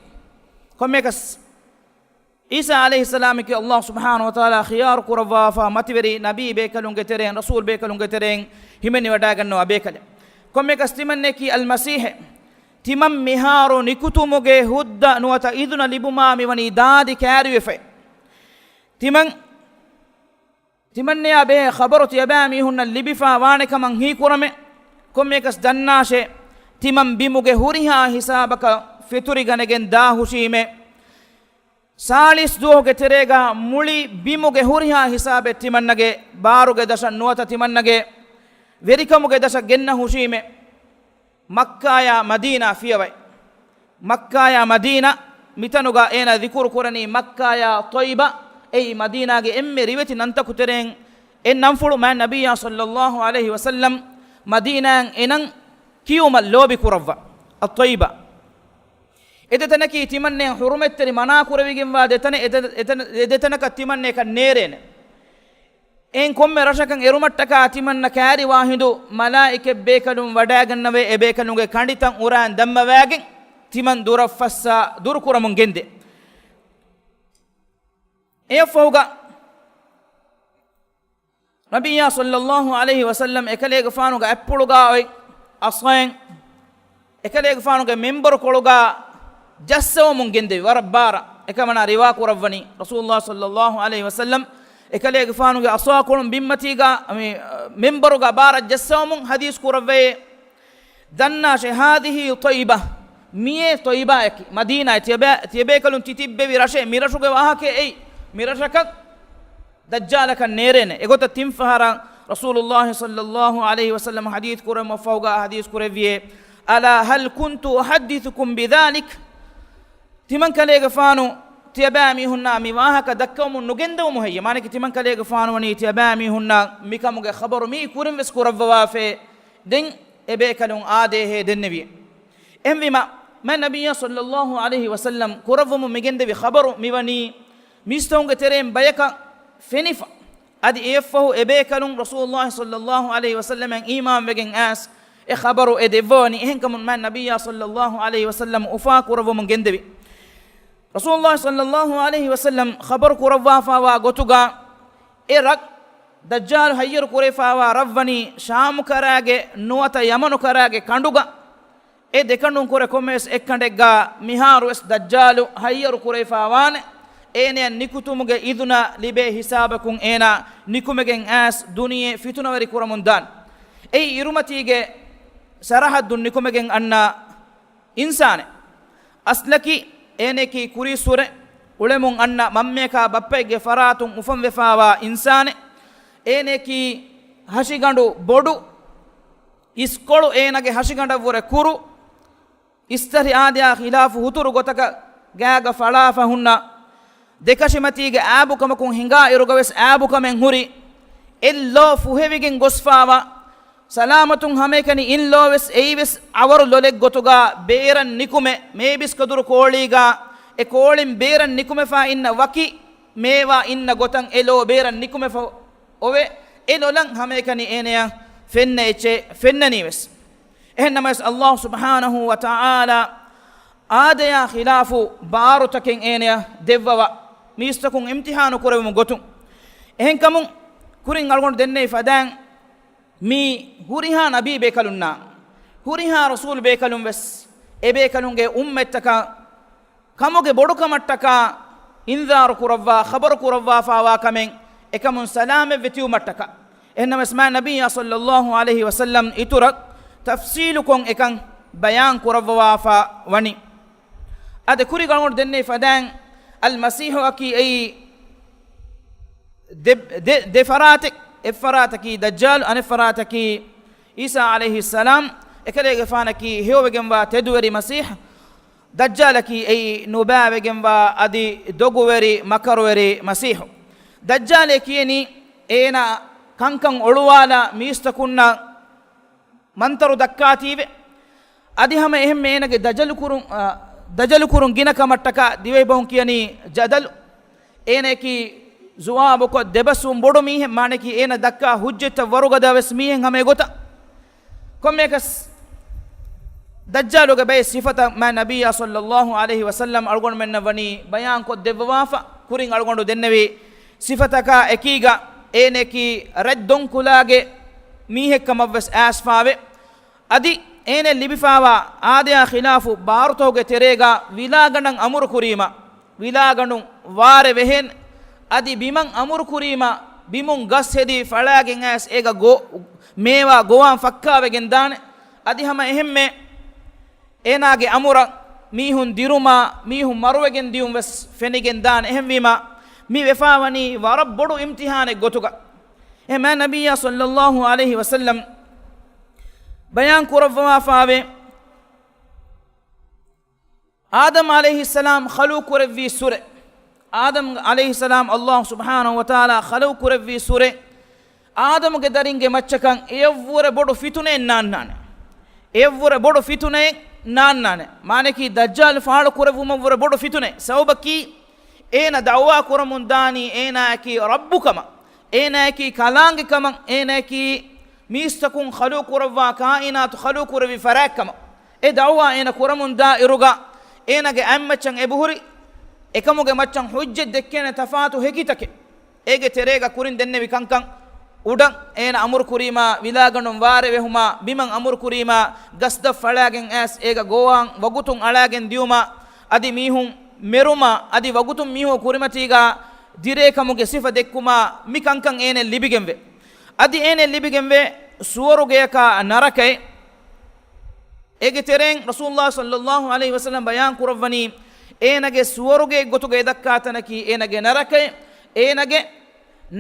ކޮންމެއަކަސް ޢީސާ ޢަލައިހިއްސަލާމަކީ ﷲ ސުބްޙާނަހޫ ވަތަޢާލާ ޚިޔާރު ކުރައްވާފާ މަތިވެރި ނަބީ ބޭކަލުންގެ ތެރެއިން، ރަސޫލް ބޭކަލުންގެ ތެރެއިން ހިމެނިވަޑައިގަންނަވާ ބޭކަލެއް. ކޮންމެއަކަސް ތިމަންނައަކީ އަލްމަސީޙޭ. ތިމަން މިހާރު ނިކުތުމުގެ ހުއްދަ ނުވަތަ އިޛުނަ ލިބުމާ މިވަނީ ދާދި ކައިރިވެފައި. ތިމަން، ތިމަންނަޔާ ބެހޭ ޚަބަރު ތިޔަބައިމީހުންނަށް ލިބިފާ ވާނެ ކަމަށް ހީކުރަމޭ. ކޮންމެއަކަސް ދަންނާށޭ، ތިމަން ބިމުގެ ހުރިހާ ހިސާބަކަށް ފެތުރިގަނެގެން ދާ ހުށީމޭ. ސާޅީސް ދުވަހުގެ ތެރޭގަ މުޅި ބިމުގެ ހުރިހާ ހިސާބެއް ތިމަންނަގެ ބާރުގެ ދަށަށް ނުވަތަ ތިމަންނަގެ ވެރިކަމުގެ ދަށަށް ގެންނަ ހުށީމޭ. މައްކާޔާ މަދީނާ ފިޔަވައި. މައްކާޔާ މަދީނާ، މިތަނުގަ އޭނާ ޛިކުރު ކުރަނީ މައްކާޔާ ޠައިބާ، އެއީ މަދީނާގެ އެންމެ ރިވެތި ނަންތަކު ތެރެއިން އެއް ނަންފުޅު. މާތް ނަބިއްޔާ ޞައްލައްލާހު ޢަލައިހި ވަސައްލަމް މަދީނާއަށް އެ ނަން ކިޔުމަށް ލޯބި ކުރައްވާ. އައްޠައިބާ. އެ ދެތަނަކީ ތިމަންނައަށް ޙުރުމަތްތެރި މަނާ ކުރެވިގެންވާ ދެތަނެއް، އެ ދެ-، އެ ދެ-، އެ ދެތަނަކަށް ތިމަންނައަކަށް ނޭރޭނެ. އެއިން ކޮންމެ ރަށަކަށް އެރުމަށްޓަކާ ތިމަންނަ ކައިރިވާ ހިނދު މަލާއިކަތް ބޭކަލުން ވަޑައިގަންނަވޭ، އެ ބޭކަލުންގެ ކަނޑިތައް އުރައިން ދަންމަވައިގެން ތިމަން ދުރަށް ފައްސާ ދުރުކުރަމުން ގެންދޭ. އެއަށްފަހުގަ ނަބިއްޔާ ޞައްލައްލާހު ޢަލައިހި ވަސައްލަމް އެކަލޭގެފާނުގެ އަތްޕުޅުގަ އޮތް އަޞާއެއް އެކަލޭގެފާނުގެ މިންބަރު ކޮޅުގަ ޖައްސަވަމުން ގެންދެވި ވަރަށް ބާރަށް. އެކަމަނާ ރިވާ ކުރައްވަނީ، ރަސޫލުﷲ ޞައްލައްލާހު ޢަލައިހި ވަސައްލަމް އެކަލޭގެފާނުގެ އަޞާކޮޅުން ބިންމަތީގަ، މި، މިންބަރުގަ ބާރަށް ޖައްސަވަމުން ޙަދީޘް ކުރައްވައޭ. ދަންނާށޭ، ހާޛިހީ ޠައިބާ، މިއޭ ޠައިބާއަކީ، މަދީނާއޭ، ތިޔަބައި-، ތިޔަބޭކަލުން ތި ތިއްބެވި ރަށޭ، މި ރަށުގެ ވާހަކައެއް އެއީ، މި ރަށަކަށް ދައްޖާލަކަށް ނޭރޭނެ. އެގޮތަށް ތިން ފަހަރަށް ރަސޫލުﷲ ޞައްލައްލާހު ޢަލައިހި ވަސައްލަމަ ޙަދީޘް ކުރެއްވުމަށްފަހުގަ ޙަދީޘް ކުރެއްވިއޭ، ألا هل كنت أحدثكم بذلك؟ ތިމަން ކަލޭގެފާނު ތިޔަބައިމީހުންނާ މި ވާހަކަ ދައްކަވަމުން ނުގެންދެވުމު ހެއްޔެ؟ މާނައަކީ ތިމަން ކަލޭގެފާނު ވަނީ ތިޔަބައިމީހުންނަށް މިކަމުގެ ޚަބަރު މިއީ ކުރިން ވެސް ކުރައްވަވާފައޭ. ދެން އެބޭކަލުން އާދޭހޭ ދެންނެވިއޭ. އެހެންވީމަ، މާތް ނަބިއްޔާ ޞައްލައްލާހު ޢަލައިހި ވަސައްލަމް ކުރައްވަމުން މިގެންދެވި ޚަބަރު މިވަނީ މީސްތަކުންގެ ތެރެއިން ބަޔަކަށް ފެނިފަ. އަދި އެއަށްފަހު އެބޭކަލުން ރަސޫލުﷲ ޞައްލައްލާހު ޢަލައިހި ވަސައްލަމަށް އީމާންވެގެން އައިސް އެ ޚަބަރު އެ ދެއްވަވަނީ. އެހެންކަމުން މާތް ނަބިއްޔާ ޞައްލައްލާހު ޢަލައިހި ވަސައްލަމް އުފާ ކުރައްވަމުން ގެންދެވި. ރަސޫލުﷲ ޞައްލައްލާހު ޢަލައިހި ވަސައްލަމް ޚަބަރު ކުރައްވާފާވާ ގޮތުގަ އެ ރަށް ދައްޖާލު ހައްޔަރު ކުރެވިފާވާ ރަށްވަނީ ޝާމު ކަރާގެ ނުވަތަ ޔަމަނު ކަރާގެ ކަނޑުގަ. އެ ދެކަނޑުން ކުރެ ކޮންމެވެސް އެއްކަނޑެއްގަ މިހާރުވެސް ދައްޖާލު ހައްޔަރު ކުރެވިފާވާނެ. އޭނަޔަށް ނިކުތުމުގެ އިޛުނަ ލިބޭ ހިސާބަކުން އޭނާ ނިކުމެގެން އައިސް ދުނިޔެ ފިތުނަވެރި ކުރަމުން ދާން. އެއީ އިރުމަތީގެ ސަރަހައްދުން ނިކުމެގެން އަންނަ އިންސާނެއް. އަސްލަކީ އޭނައަކީ ކުރީއްސުރެ އުޅެމުން އަންނަ މަންމަޔަކާ ބައްޕައެއްގެ ފަރާތުން އުފަންވެފާވާ އިންސާނެއް. އޭނައަކީ ހަށިގަނޑު ބޮޑު، އިސްކޮޅު އޭނަގެ ހަށިގަނޑަށްވުރެ ކުރު، އިސްތަށި އާދަޔާ ޚިލާފު ހުތުރު ގޮތަކަށް ގާގަ ފަޅާފަ ހުންނަ ދެކަށިމަތީގެ އާބުކަމަކުން ހިނގާ އިރުގަވެސް އާބުކަމެއް ހުރި، އެއްލޯ ފުހެވިގެން ގޮސްފާވާ، ސަލާމަތުން ހަމައެކަނި އިންލޯވެސް އެއީވެސް އަވަރު ލޮލެއް ގޮތުގަ ބޭރަށް ނިކުމެ، މޭބިސްކަދުރު ކޯޅީގަ އެ ކޯޅިން ބޭރަށް ނިކުމެފާ އިންނަ ވަކި މޭވާ އިންނަ ގޮތަށް އެ ލޯ ބޭރަށް ނިކުމެފަ އޮވެ، އެ ލޮލަށް ހަމައެކަނި އޭނަޔަށް ފެންނަ އެއްޗެއް ފެންނަނީވެސް. އެހެންނަމަވެސް، އައްލާހު ސުބްޙާނަހު ވަ ތަޢާލާ އާދަޔާ ޚިލާފު ބާރުތަކެއް އޭނަޔަށް ދެއްވަވާ، މީސްތަކުން އިމްތިޙާނު ކުރެވުމުގެ ގޮތުން. އެހެންކަމުން، ކުރިން އަޅުގަނޑު ދެންނެވި ފަދައިން، މީ ހުރިހާ ނަބީ ބޭކަލުންނާ، ހުރިހާ ރަސޫލު ބޭކަލުން ވެސް، އެ ބޭކަލުންގެ އުއްމަތްތަކަށް ކަމުގެ ބޮޑުކަމަށްޓަކާ އިންޒާރު ކުރައްވާ، ޚަބަރު ކުރައްވާފާވާ ކަމެއް، އެކަމުން ސަލާމަތްވެ ތިއުމަށްޓަކާ. އެހެންނަމަވެސް، މާތް ނަބިއްޔާ ޞައްލައްލާހު ޢަލައިހި ވަސައްލަމް އިތުރަށް ތަފްޞީލުކޮށް އެކަން ބަޔާން ކުރައްވާފާ ވަނީ. އަދި ކުރި އަޅުގަނޑު ދެންނެވި ފަދައިން، އަލް މަސީޙު އަކީ އެއީ ދެ، ދެ، ދެ ފަރާތެއް، އެއް ފަރާތަކީ ދައްޖާލު، އަނެއް ފަރާތަކީ ޢީސާ ޢަލައިހިއްސަލާމް، އެކަލޭގެފާނަކީ ހެޔޮވެގެންވާ ތެދުވެރި މަސީޙު. ދައްޖާލަކީ އެއީ ނުބައިވެގެންވާ އަދި ދޮގުވެރި މަކަރުވެރި މަސީޙު. ދައްޖާލޭ ކިޔެނީ އޭނާ ކަންކަން އޮޅުވާލާ މީސްތަކުންނަށް މަންތަރު ދައްކާތީވެ. އަދި ހަމަ އެހެންމެ އޭނަގެ ދަޖަލު ކުރުން، އަ، ދަޖަލު ކުރުން ގިނަ ކަމަށްޓަކާ ދިވެހިބަހުން ކިޔަނީ ޖަދަލު. އޭނައަކީ ޒުވާބުކޮށް ދެބަސްވުން ބޮޑު މީހެއް، މާނައަކީ އޭނަ ދައްކާ ހުއްޖަތްތައް ވަރުގަދަވެސް މީހެއް ހަމަ އެގޮތަށް. ކޮންމެއަކަސް ދައްޖާލުގެ ބައެއް ސިފަތައް މާތް ނަބިއްޔާ ޞައްލައްލާހު ޢަލައިހި ވަސައްލަމް އަޅުގަނޑުމެންނަށް ވަނީ ބަޔާންކޮށްދެއްވަވާފަ. ކުރިން އަޅުގަނޑު ދެންނެވި ސިފަތަކާ އެކީގަ އޭނައަކީ ރަތްދޮންކުލާގެ މީހެއްކަމަށްވެސް އައިސްފާވެ. އަދި އޭނަ ލިބިފާވާ އާދަޔާ ޚިލާފު ބާރުތަކުގެ ތެރޭގަ ވިލާގަނޑަށް އަމުރުކުރީމަ، ވިލާގަނޑުން ވާރޭ ވެހޭނެ. އަދި ބިމަށް އަމުރުކުރީމަ، ބިމުން ގަސް ހެދި ފަޅާގެން އައިސް އޭގަ ގޯ، މޭވާ ގޮވާން ފައްކާވެގެން ދާނެ. އަދި ހަމަ އެހެންމެ އޭނާގެ އަމުރަށް މީހުން ދިރުމާ، މީހުން މަރުވެގެން ދިޔުން ވެސް ފެނިގެން ދާނެ. އެހެންވީމާ، މި ވެފާވަނީ ވަރަށް ބޮޑު އިމްތިޙާނެއް ގޮތުގަ. އެހެންމާ ނަބިއްޔާ ޞައްލައްލާހު ޢަލައިހި ވަސައްލަމް ބަޔާން ކުރައްވަވާފާވޭ، އާދަމް ޢަލައިހިއްސަލާމް ޚަލުޤު ކުރެއްވީ ސުރެ. އާދަމް ޢަލައިހިއްސަލާމް އައްލާހު ސުބްޙާނަހު ވަތަޢާލާ ޚަލުޤު ކުރެއްވީ ސުރެ. އާދަމުގެ ދަރިންގެ މައްޗަކަށް އެޔަށްވުރެ ބޮޑު ފިތުނައެއް ނާންނާނެ. އެޔަށްވުރެ ބޮޑު ފިތުނައެއް ނާންނާނެ. މާނައަކީ ދައްޖާލު ފާޅު ކުރެއްވުމަށްވުރެ ބޮޑު ފިތުނައެއް. ސަބަބަކީ އޭނަ ދަޢުވާ ކުރަމުން ދާނީ އޭނާއަކީ ރައްބުކަމަށް، އޭނާއަކީ ކަލާނގެކަމަށް، އޭނާއަކީ މީސްތަކުން ޚަލުޤު ކުރައްވާ ކާއިނާތު ޚަލުޤު ކުރެއްވި ފަރާތްކަމަށް. އެ ދަޢުވާ އޭނަ ކުރަމުން ދާ އިރުގަ އޭނާގެ އަތްމައްޗަށް އެބަހުރި އެކަމުގެ މައްޗަށް ޙުއްޖަތް ދެއްކޭނެ ތަފާތު ހެކިތަކެއް. އޭގެ ތެރޭގަ ކުރިން ދެންނެވި ކަންކަން، އުޑަށް އޭނަ އަމުރު ކުރީމާ ވިލާގަނޑުން ވާރޭ ވެހުމާ، ބިމަށް އަމުރު ކުރީމާ ގަސްދަށް ފަޅާގެން އައިސް އޭގަ ގޮވާން ވަގުތުން އަޅާގެން ދިޔުމާ، އަދި މީހުން މެރުމާ، އަދި ވަގުތުން މީހުން ކުރިމަތީގަ ދިރޭކަމުގެ ސިފަ ދެއްކުމާ، މި ކަންކަން އޭނަ ލިބިގެންވޭ. އަދި އޭނަ ލިބިގެންވޭ ސުވަރުގެއަކާ ނަރަކައެއް. އޭގެ ތެރެއިން ރަސޫލުﷲ ޞައްލައްލާހު ޢަލައިހި ވަސައްލަމް ބަޔާން ކުރައްވަނީ، އޭނަގެ ސުވަރުގެ ގޮތުގައި ދައްކާ ތަނަކީ އޭނަގެ ނަރަކައެއް، އޭނަގެ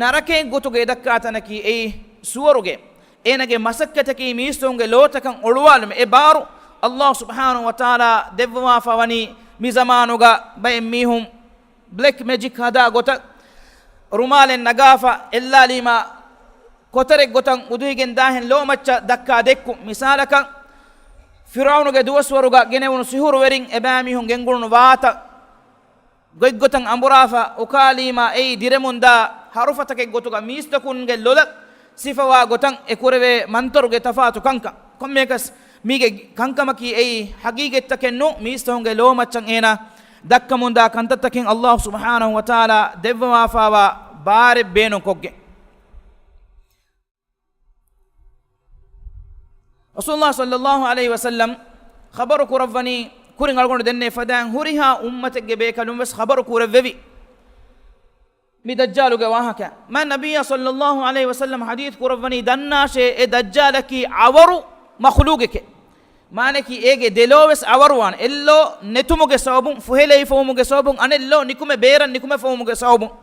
ނަރަކައެއް ގޮތުގައި ދައްކާ ތަނަކީ އެއީ ސުވަރުގެ. އޭނަގެ މަސައްކަތަކީ މީސްތަކުންގެ ލޯތަކަށް އޮޅުވާލުމެއް. އެ ބާރު ﷲ ސުބްޙާނަހު ވަތަޢާލާ ދެއްވަވާފަ ވަނީ މި ޒަމާނުގަ ބައެއް މީހުން ބްލެކް މެޖިކް ހަދާ ގޮތަށް، ރުމާލެއް ނަގާފަ އެއްލާލީމާ ކޮތަރެއް ގޮތަށް އުދުހިގެން ދާހެން ލޯމައްޗަށް ދައްކާ ދެއްކުން. މިސާލަކަށް، ފިރުޢައުނުގެ ދުވަސްވަރުގަ ގެނެވުނު ސިހުރުވެރިން އެބައިމީހުން ގެންގުޅުނު ވާހަކަ ގޮތްގޮތަށް އަނބުރާފަ އުކާލީމާ އެއީ ދިރެމުންދާ ހަރުފަތަކެއް ގޮތުގަ މީސްތަކުންގެ ލޮލަށް ސިފަވާ ގޮތަށް އެ ކުރެވޭ މަންތަރުގެ ތަފާތު ކަންކަން. ކޮންމެއަކަސް މީގެ ކަންކަމަކީ އެއީ ހަގީގަތްތަކެއް ނޫން، މީސްތަކުންގެ ލޯމައްޗަށް އޭނާ ދައްކަމުންދާ ކަންތައްތަކެއް ﷲ ސުބްޙާނަހު ވަތަޢާލާ ދެއްވަވާފާވާ ބާރެއް ބޭނުންކޮށްގެން. ރަސޫލުﷲ ޞައްލައްލާހު ޢަލައިހި ވަސައްލަމް ޚަބަރު ކުރައްވަނީ، ކުރިން އަޅުގަނޑު ދެންނެވި ފަދައިން ހުރިހާ އުއްމަތެއްގެ ބޭކަލުން ވެސް ޚަބަރު ކުރެއްވެވި. މި ދައްޖާލުގެ ވާހަކަ. މާތް ނަބިއްޔާ ޞައްލައްލާހު ޢަލައިހި ވަސައްލަމް ޙަދީޘް ކުރައްވަނީ، ދަންނާށޭ، އެ ދައްޖާލަކީ އަވަރު މަޚުލޫގެކޭ. މާނައަކީ އޭގެ ދެލޯ ވެސް އަވަރުވާނެ. އެއްލޯ ނެތުމުގެ ސަބަބުން، ފުހެލެވިފަވުމުގެ ސަބަބުން، އަނެއްލޯ ނިކުމެ ބޭރަށް ނިކުމެފަވުމުގެ ސަބަބުން.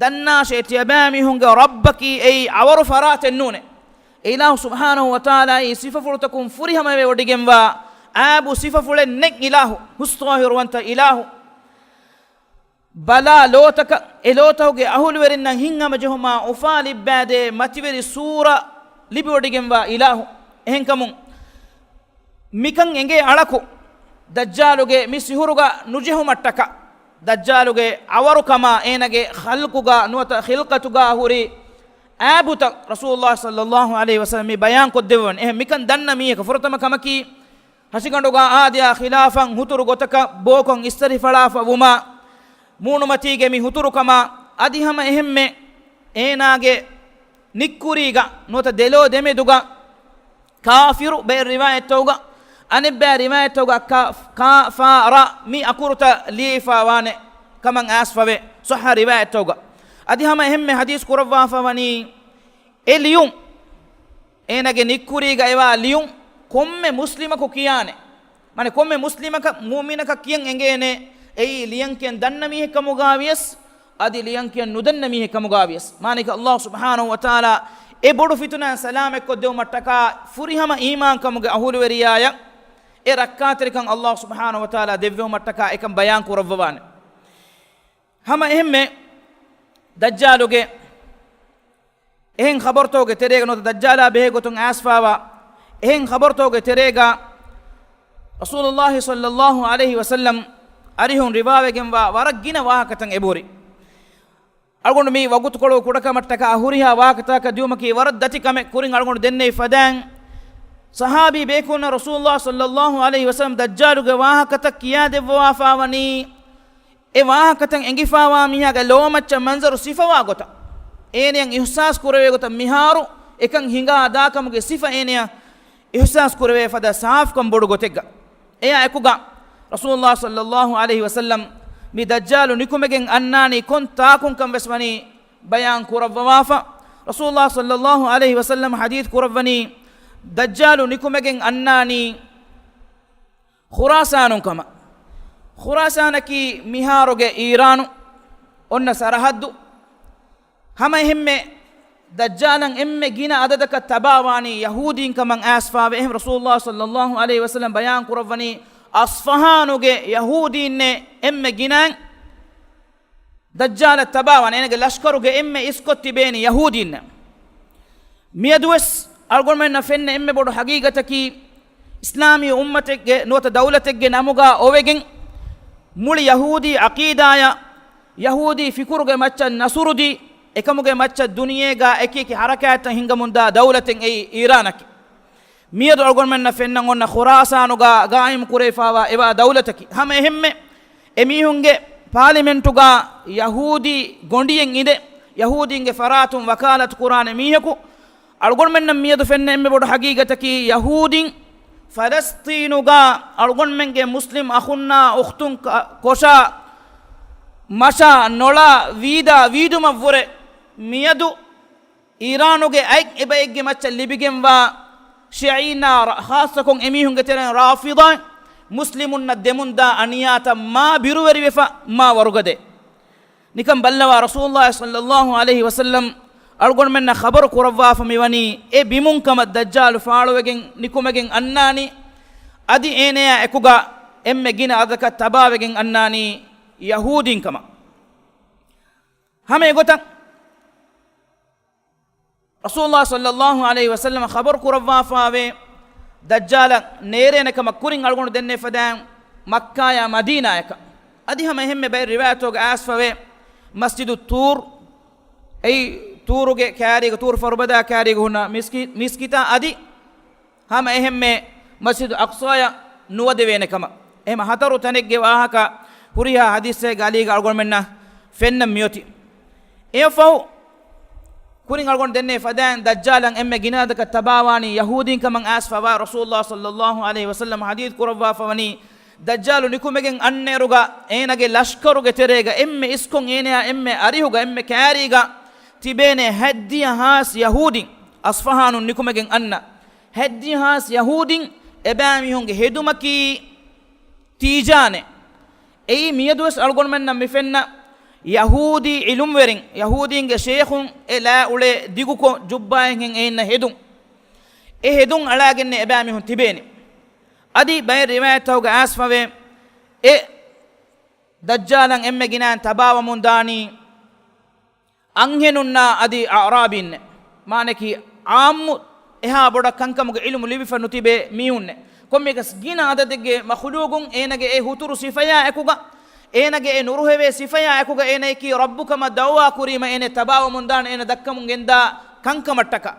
ދަންނާށޭ، ތިޔަބައިމީހުންގެ ރައްބަކީ އެއީ އަވަރު ފަރާތެއް ނޫނޭ. އެ އިލާހު ސުބްޙާނަހު ވަތަޢާލާއީ ސިފަފުޅުތަކުން ފުރިހަމަވެވޮޑިގެންވާ، އައިބު ސިފަފުޅެއް ނެތް އިލާހު، ހުސްޠާހިރުވަންތަ އިލާހު. ބަލާ ލޯތަކަށް، އެ ލޯތަކުގެ އަހުލުވެރިންނަށް ހިތްހަމަޖެހުމާ އުފާ ލިއްބާދޭ މަތިވެރި ސޫރަ ލިބިވޮޑިގެންވާ އިލާހު. އެހެންކަމުން މިކަން އެނގޭ އަޅަކު، ދައްޖާލުގެ މި ސިހުރުގަ ނުޖެހުމަށްޓަކާ، ދައްޖާލުގެ އަވަރުކަމާ އޭނަގެ ޚަލްޤުގަ ނުވަތަ ޚިލްޤަތުގަ ހުރި އައިބުތައް ރަސޫލުﷲ ޞައްލަﷲ ޢަލައިހި ވަސައްލަމަ މި ބަޔާން ކޮށްދެއްވަން. އެހެން މިކަން ދަންނަ މީހަކަށް ފުރަތަމަ ކަމަކީ، ހަށިގަނޑުގަ އާދަޔާ ޚިލާފަށް ހުތުރު ގޮތަކަށް ބޯކޮށް އިސްތަށި ފަޅާފަ ވުމާ، މޫނުމަތީގެ މި ހުތުރުކަމާ، އަދި ހަމަ އެހެންމެ އޭނާގެ ނިއްކުރީގަ ނުވަތަ ދެލޯ ދެމެދުގަ ކާފިރު ބައެއް ރިވާޔަތްތަކުގަ، އަނެއްބައި ރިވާޔަތްތަކުގަ ކާ، ކާ، ފާ، ރަ މި އަކުރުތައް ލިޔެފާވާނެ ކަމަށް އައިސްފަވޭ. ޞައްޙަ ރިވާޔަތްތަކުގަ. އަދި ހަމަ އެހެންމެ ޙަދީޘް ކުރައްވާފަވަނީ، އެ ލިޔުން، އޭނަގެ ނިއްކުރީގަ އެވާ ލިޔުން ކޮންމެ މުސްލިމަކު ކިޔާނެ. މާނަ ކޮންމެ މުސްލިމަކަށް، މުއުމިނަކަށް ކިޔަން އެނގޭނެ، އެއީ ލިޔަން ކިޔަން ދަންނަ މީހެއް ކަމުގަ ވިޔަސް، އަދި ލިޔަން ކިޔަން ނުދަންނަ މީހެއް ކަމުގަ ވިޔަސް. މާނައަކީ ﷲ ސުބްޙާނަހޫ ވަތަޢާލާ އެ ބޮޑު ފިތުނައިން ސަލާމަތްކޮށްދެވުމަށްޓަކާ ފުރިހަމަ އީމާންކަމުގެ އަހުލުވެރިޔާޔަށް އެ ރައްކާތެރިކަން ﷲ ސުބްޙާނަހޫ ވަތަޢާލާ ދެއްވެވުމަށްޓަކާ އެކަން ބަޔާން ކުރައްވަވާނެ. ހަމަ އެހެންމެ ދައްޖާލުގެ އެހެން ޚަބަރުތަކުގެ ތެރޭގަ ނުވަތަ ދައްޖާލާ ބެހޭ ގޮތުން އައިސްފާވާ އެހެން ޚަބަރުތަކުގެ ތެރޭގަ ރަސޫލުﷲ ޞައްލަﷲ ޢަލައިހި ވަސައްލަމް އަރިހުން ރިވާވެގެންވާ ވަރަށް ގިނަ ވާހަކަތައް އެބަހުރި. އަޅުގަނޑު މި ވަގުތުކޮޅު ކުޑަކަމަށްޓަކާ ހުރިހާ ވާހަކަތަކަށް ދިއުމަކީ ވަރަށް ދަތި ކަމެއް. ކުރިން އަޅުގަނޑު ދެންނެވި ފަދައިން، ޞަޙާބީ ބޭކަލުންނަށް ރަސޫލުﷲ ޞައްލަﷲ ޢަލައިހި ވަސައްލަމް ދައްޖާލުގެ ވާހަކަތައް ކިޔާދެއްވަވާފާވަނީ، އެ ވާހަކަތައް އެނގިފާވާ މީހާގެ ލޯމައްޗަށް މަންޒަރު ސިފަވާ ގޮތަށް، އޭނައަށް އިޙްސާސް ކުރެވޭ ގޮތަށް މިހާރު އެކަން ހިނގާ ދާކަމުގެ ސިފަ އޭނައަށް އިޙްސާސް ކުރެވޭ ފަދަ ސާފުކަން ބޮޑު ގޮތެއްގަ. އެއާ އެކުގަ ރަސޫލުﷲ ޞައްލަﷲ ޢަލައިހި ވަސައްލަމް މި ދައްޖާލު ނިކުމެގެން އަންނާނީ ކޮން ތާކުންކަން ވެސް ވަނީ ބަޔާން ކުރައްވަވާފަ. ރަސޫލުﷲ ޞައްލަﷲ ޢަލައިހި ވަސައްލަމް ޙަދީޘް ކުރައްވަނީ، ދައްޖާލު ނިކުމެގެން އަންނާނީ ޚުރާސާނުން ކަމަށް. ޚުރާސާނަކީ މިހާރުގެ އީރާނު އޮންނަ ސަރަޙައްދު. ހަމަ އެހެންމެ ދައްޖާލަށް އެންމެ ގިނަ އަދަދަކަށް ތަބާވާނީ ޔަހޫދީން ކަމަށް އައިސްފާވޭ. އެހެން ރަސޫލުﷲ ޞައްލަﷲ ޢަލައިހި ވަސައްލަމް ބަޔާން ކުރައްވަނީ، އަޞްފަހާނުގެ ޔަހޫދީންނޭ އެންމެ ގިނައިން ދައްޖާލަށް ތަބާވާނެ. އޭނަގެ ލަޝްކަރުގެ އެންމެ އިސްކޮށް ތިބޭނީ ޔަހޫދީންނޭ. މިއަދުވެސް އަޅުގަނޑުމެންނަށް ފެންނަ އެންމެ ބޮޑު ޙަޤީޤަތަކީ، އިސްލާމީ އުއްމަތެއްގެ ނުވަތަ ދައުލަތެއްގެ ނަމުގަ އޮވެގެން، މުޅި ޔަހޫދީ ޢަޤީދާޔަށް، ޔަހޫދީ ފިކުރުގެ މައްޗަށް ނަޞުރުދީ، އެކަމުގެ މައްޗަށް ދުނިޔޭގަ އެކިއެކި ޙަރަކާތްތައް ހިންގަމުންދާ ދައުލަތެއް އެއީ އީރާނަކީ. މިއަދު އަޅުގަނޑުމެންނަށް ފެންނަން އޮންނަ ޚުރާސާނުގަ ގާއިމް ކުރެވިފާވާ އެވާ ދައުލަތަކީ. ހަމަ އެހެންމެ އެމީހުންގެ ޕާލިމެންޓުގަ ޔަހޫދީ ގޮނޑިއެއް އިނދެ، ޔަހޫދީންގެ ފަރާތުން ވަކާލަތު ކުރާނެ މީހަކު. އަޅުގަނޑުމެންނަށް މިއަދު ފެންނަ އެންމެ ބޮޑު ޙަޤީޤަތަކީ، ޔަހޫދީން ފަލަސްޠީނުގަ އަޅުގަނޑުމެންގެ މުސްލިމް އަޚުންނާ އުޚްތުން ކަ، ކޮށާ، މަށާ ނޮޅާ، ވީދާ ވީދުމަށްވުރެ، މިއަދު އީރާނުގެ އަތް އެބައެއްގެ މައްޗަށް ލިބިގެންވާ ޝިޢީންނާ ރަ، ޚާއްޞަކޮށް އެމީހުންގެ ތެރެއިން ރާފިޟާ، މުސްލިމުންނަށް ދެމުންދާ އަނިޔާތައް މާ ބިރުވެރިވެފަ، މާ ވަރުގަދަ. ނިކަން ބައްލަވާ، ރަސޫލުﷲ ޞައްލަﷲ ޢަލައިހި ވަސައްލަމް އަޅުގަނޑުމެންނަށް ޚަބަރު ކުރައްވާފަ މިވަނީ، އެ ބިމުން ކަމަށް ދައްޖާލު ފާޅުވެގެން ނިކުމެގެން އަންނާނީ. އަދި އޭނަޔާ އެކުގަ އެންމެ ގިނަ އަދަދަކަށް ތަބާވެގެން އަންނާނީ ޔަހޫދީން ކަމަށް. ހަމަ އެގޮތަށް ރަސޫލުﷲ ޞައްލަﷲ ޢަލައިހި ވަސައްލަމަ ޚަބަރު ކުރައްވާފާވޭ، ދައްޖާލަށް ނޭރޭނެ ކަމަށް. ކުރިން އަޅުގަނޑު ދެންނެވި ފަދައިން މައްކާޔާ މަދީނާޔަކަށް. އަދި ހަމަ އެހެންމެ ބައެއް ރިވާޔަތުގަ އައިސްފަވޭ، މަސްޖިދު ތޫރު، އެއީ ތޫރުގެ ކާރީގަ، ތޫރު ފަރުބަދާ ކާރީގަ ހުންނަ މިސްކި، މިސްކިތާ އަދި ހަމަ އެހެންމެ މަސްޖިދު އަޤްޞާޔަށް ނުވަދެވޭނެ ކަމަށް. އެހެން ހަތަރު ތަނެއްގެ ވާހަކަ ހުރިހާ ޙަދީޘެއްގެ އަލީގަ އަޅުގަނޑުމެންނަށް ފެންނަން މިއޮތީ. އެއަށްފަހު ކުރިން އަޅުގަނޑު ދެންނެވި ފަދައިން ދައްޖާލަށް އެންމެ ގިނަ އަދަދަކަށް ތަބާވާނީ ޔަހޫދީން ކަމަށް އައިސްފަވާ، ރަސޫލުﷲ ޞައްލަﷲ ޢަލައިހި ވަސައްލަމަ ޙަދީޘް ކުރައްވާފަވަނީ، ދައްޖާލު ނިކުމެގެން އަންނައިރުގަ އޭނަގެ ލަޝްކަރުގެ ތެރޭގަ އެންމެ އިސްކޮށް އޭނަޔާ އެންމެ އަރިހުގަ އެންމެ ކާރީގަ ތިބޭނެ ހަތްދިހަ ހާސް ޔަހޫދީން، އަޞްފަހާނުން ނިކުމެގެން އަންނަ ހަތްދިހަ ހާސް ޔަހޫދީން އެބައިމީހުންގެ ހެދުމަކީ ތީޖާނެ. އެއީ މިއަދުވެސް އަޅުގަނޑުމެންނަށް މިފެންނަ ޔަހޫދީ ޢިލްމުވެރިން، ޔަހޫދީންގެ ޝޭޚުން އެ ލާ އުޅޭ ދިގުކޮށް ޖުއްބާއެއްހެން އެއިންނަށް ހެދުން. އެ ހެދުން އަޅާގެންނެ އެބައިމީހުން ތިބޭނެ. އަދި ބައެއް ރިވާޔަތްތަކުގަ އައިސްފަވޭ، އެ ދައްޖާލަށް އެންމެ ގިނައިން ތަބާވަމުން ދާނީ އަންހެނުންނާ އަދި އަޢްރާބީންނެއް. މާނަކީ ޢާއްމު އެހާ ބޮޑަށް ކަންކަމުގެ ޢިލްމު ލިބިފަ ނުތިބޭ މީހުންނެއް. ކޮންމެއަކަސް ގިނަ އަދަދެއްގެ މަޚުލޫގުން އޭނަގެ އެ ހުތުރު ސިފަޔާ އެކުގަ، އޭނަގެ އެ ނުރުހެވޭ ސިފަޔާ އެކުގަ އޭނަޔަކީ ރައްބު ކަމަށް ދަޢުވާ ކުރީމަ އޭނަ ތަބާވަމުން ދާނެ، އޭނަ ދައްކަމުން ގެންދާ ކަންކަމަށްޓަކާ.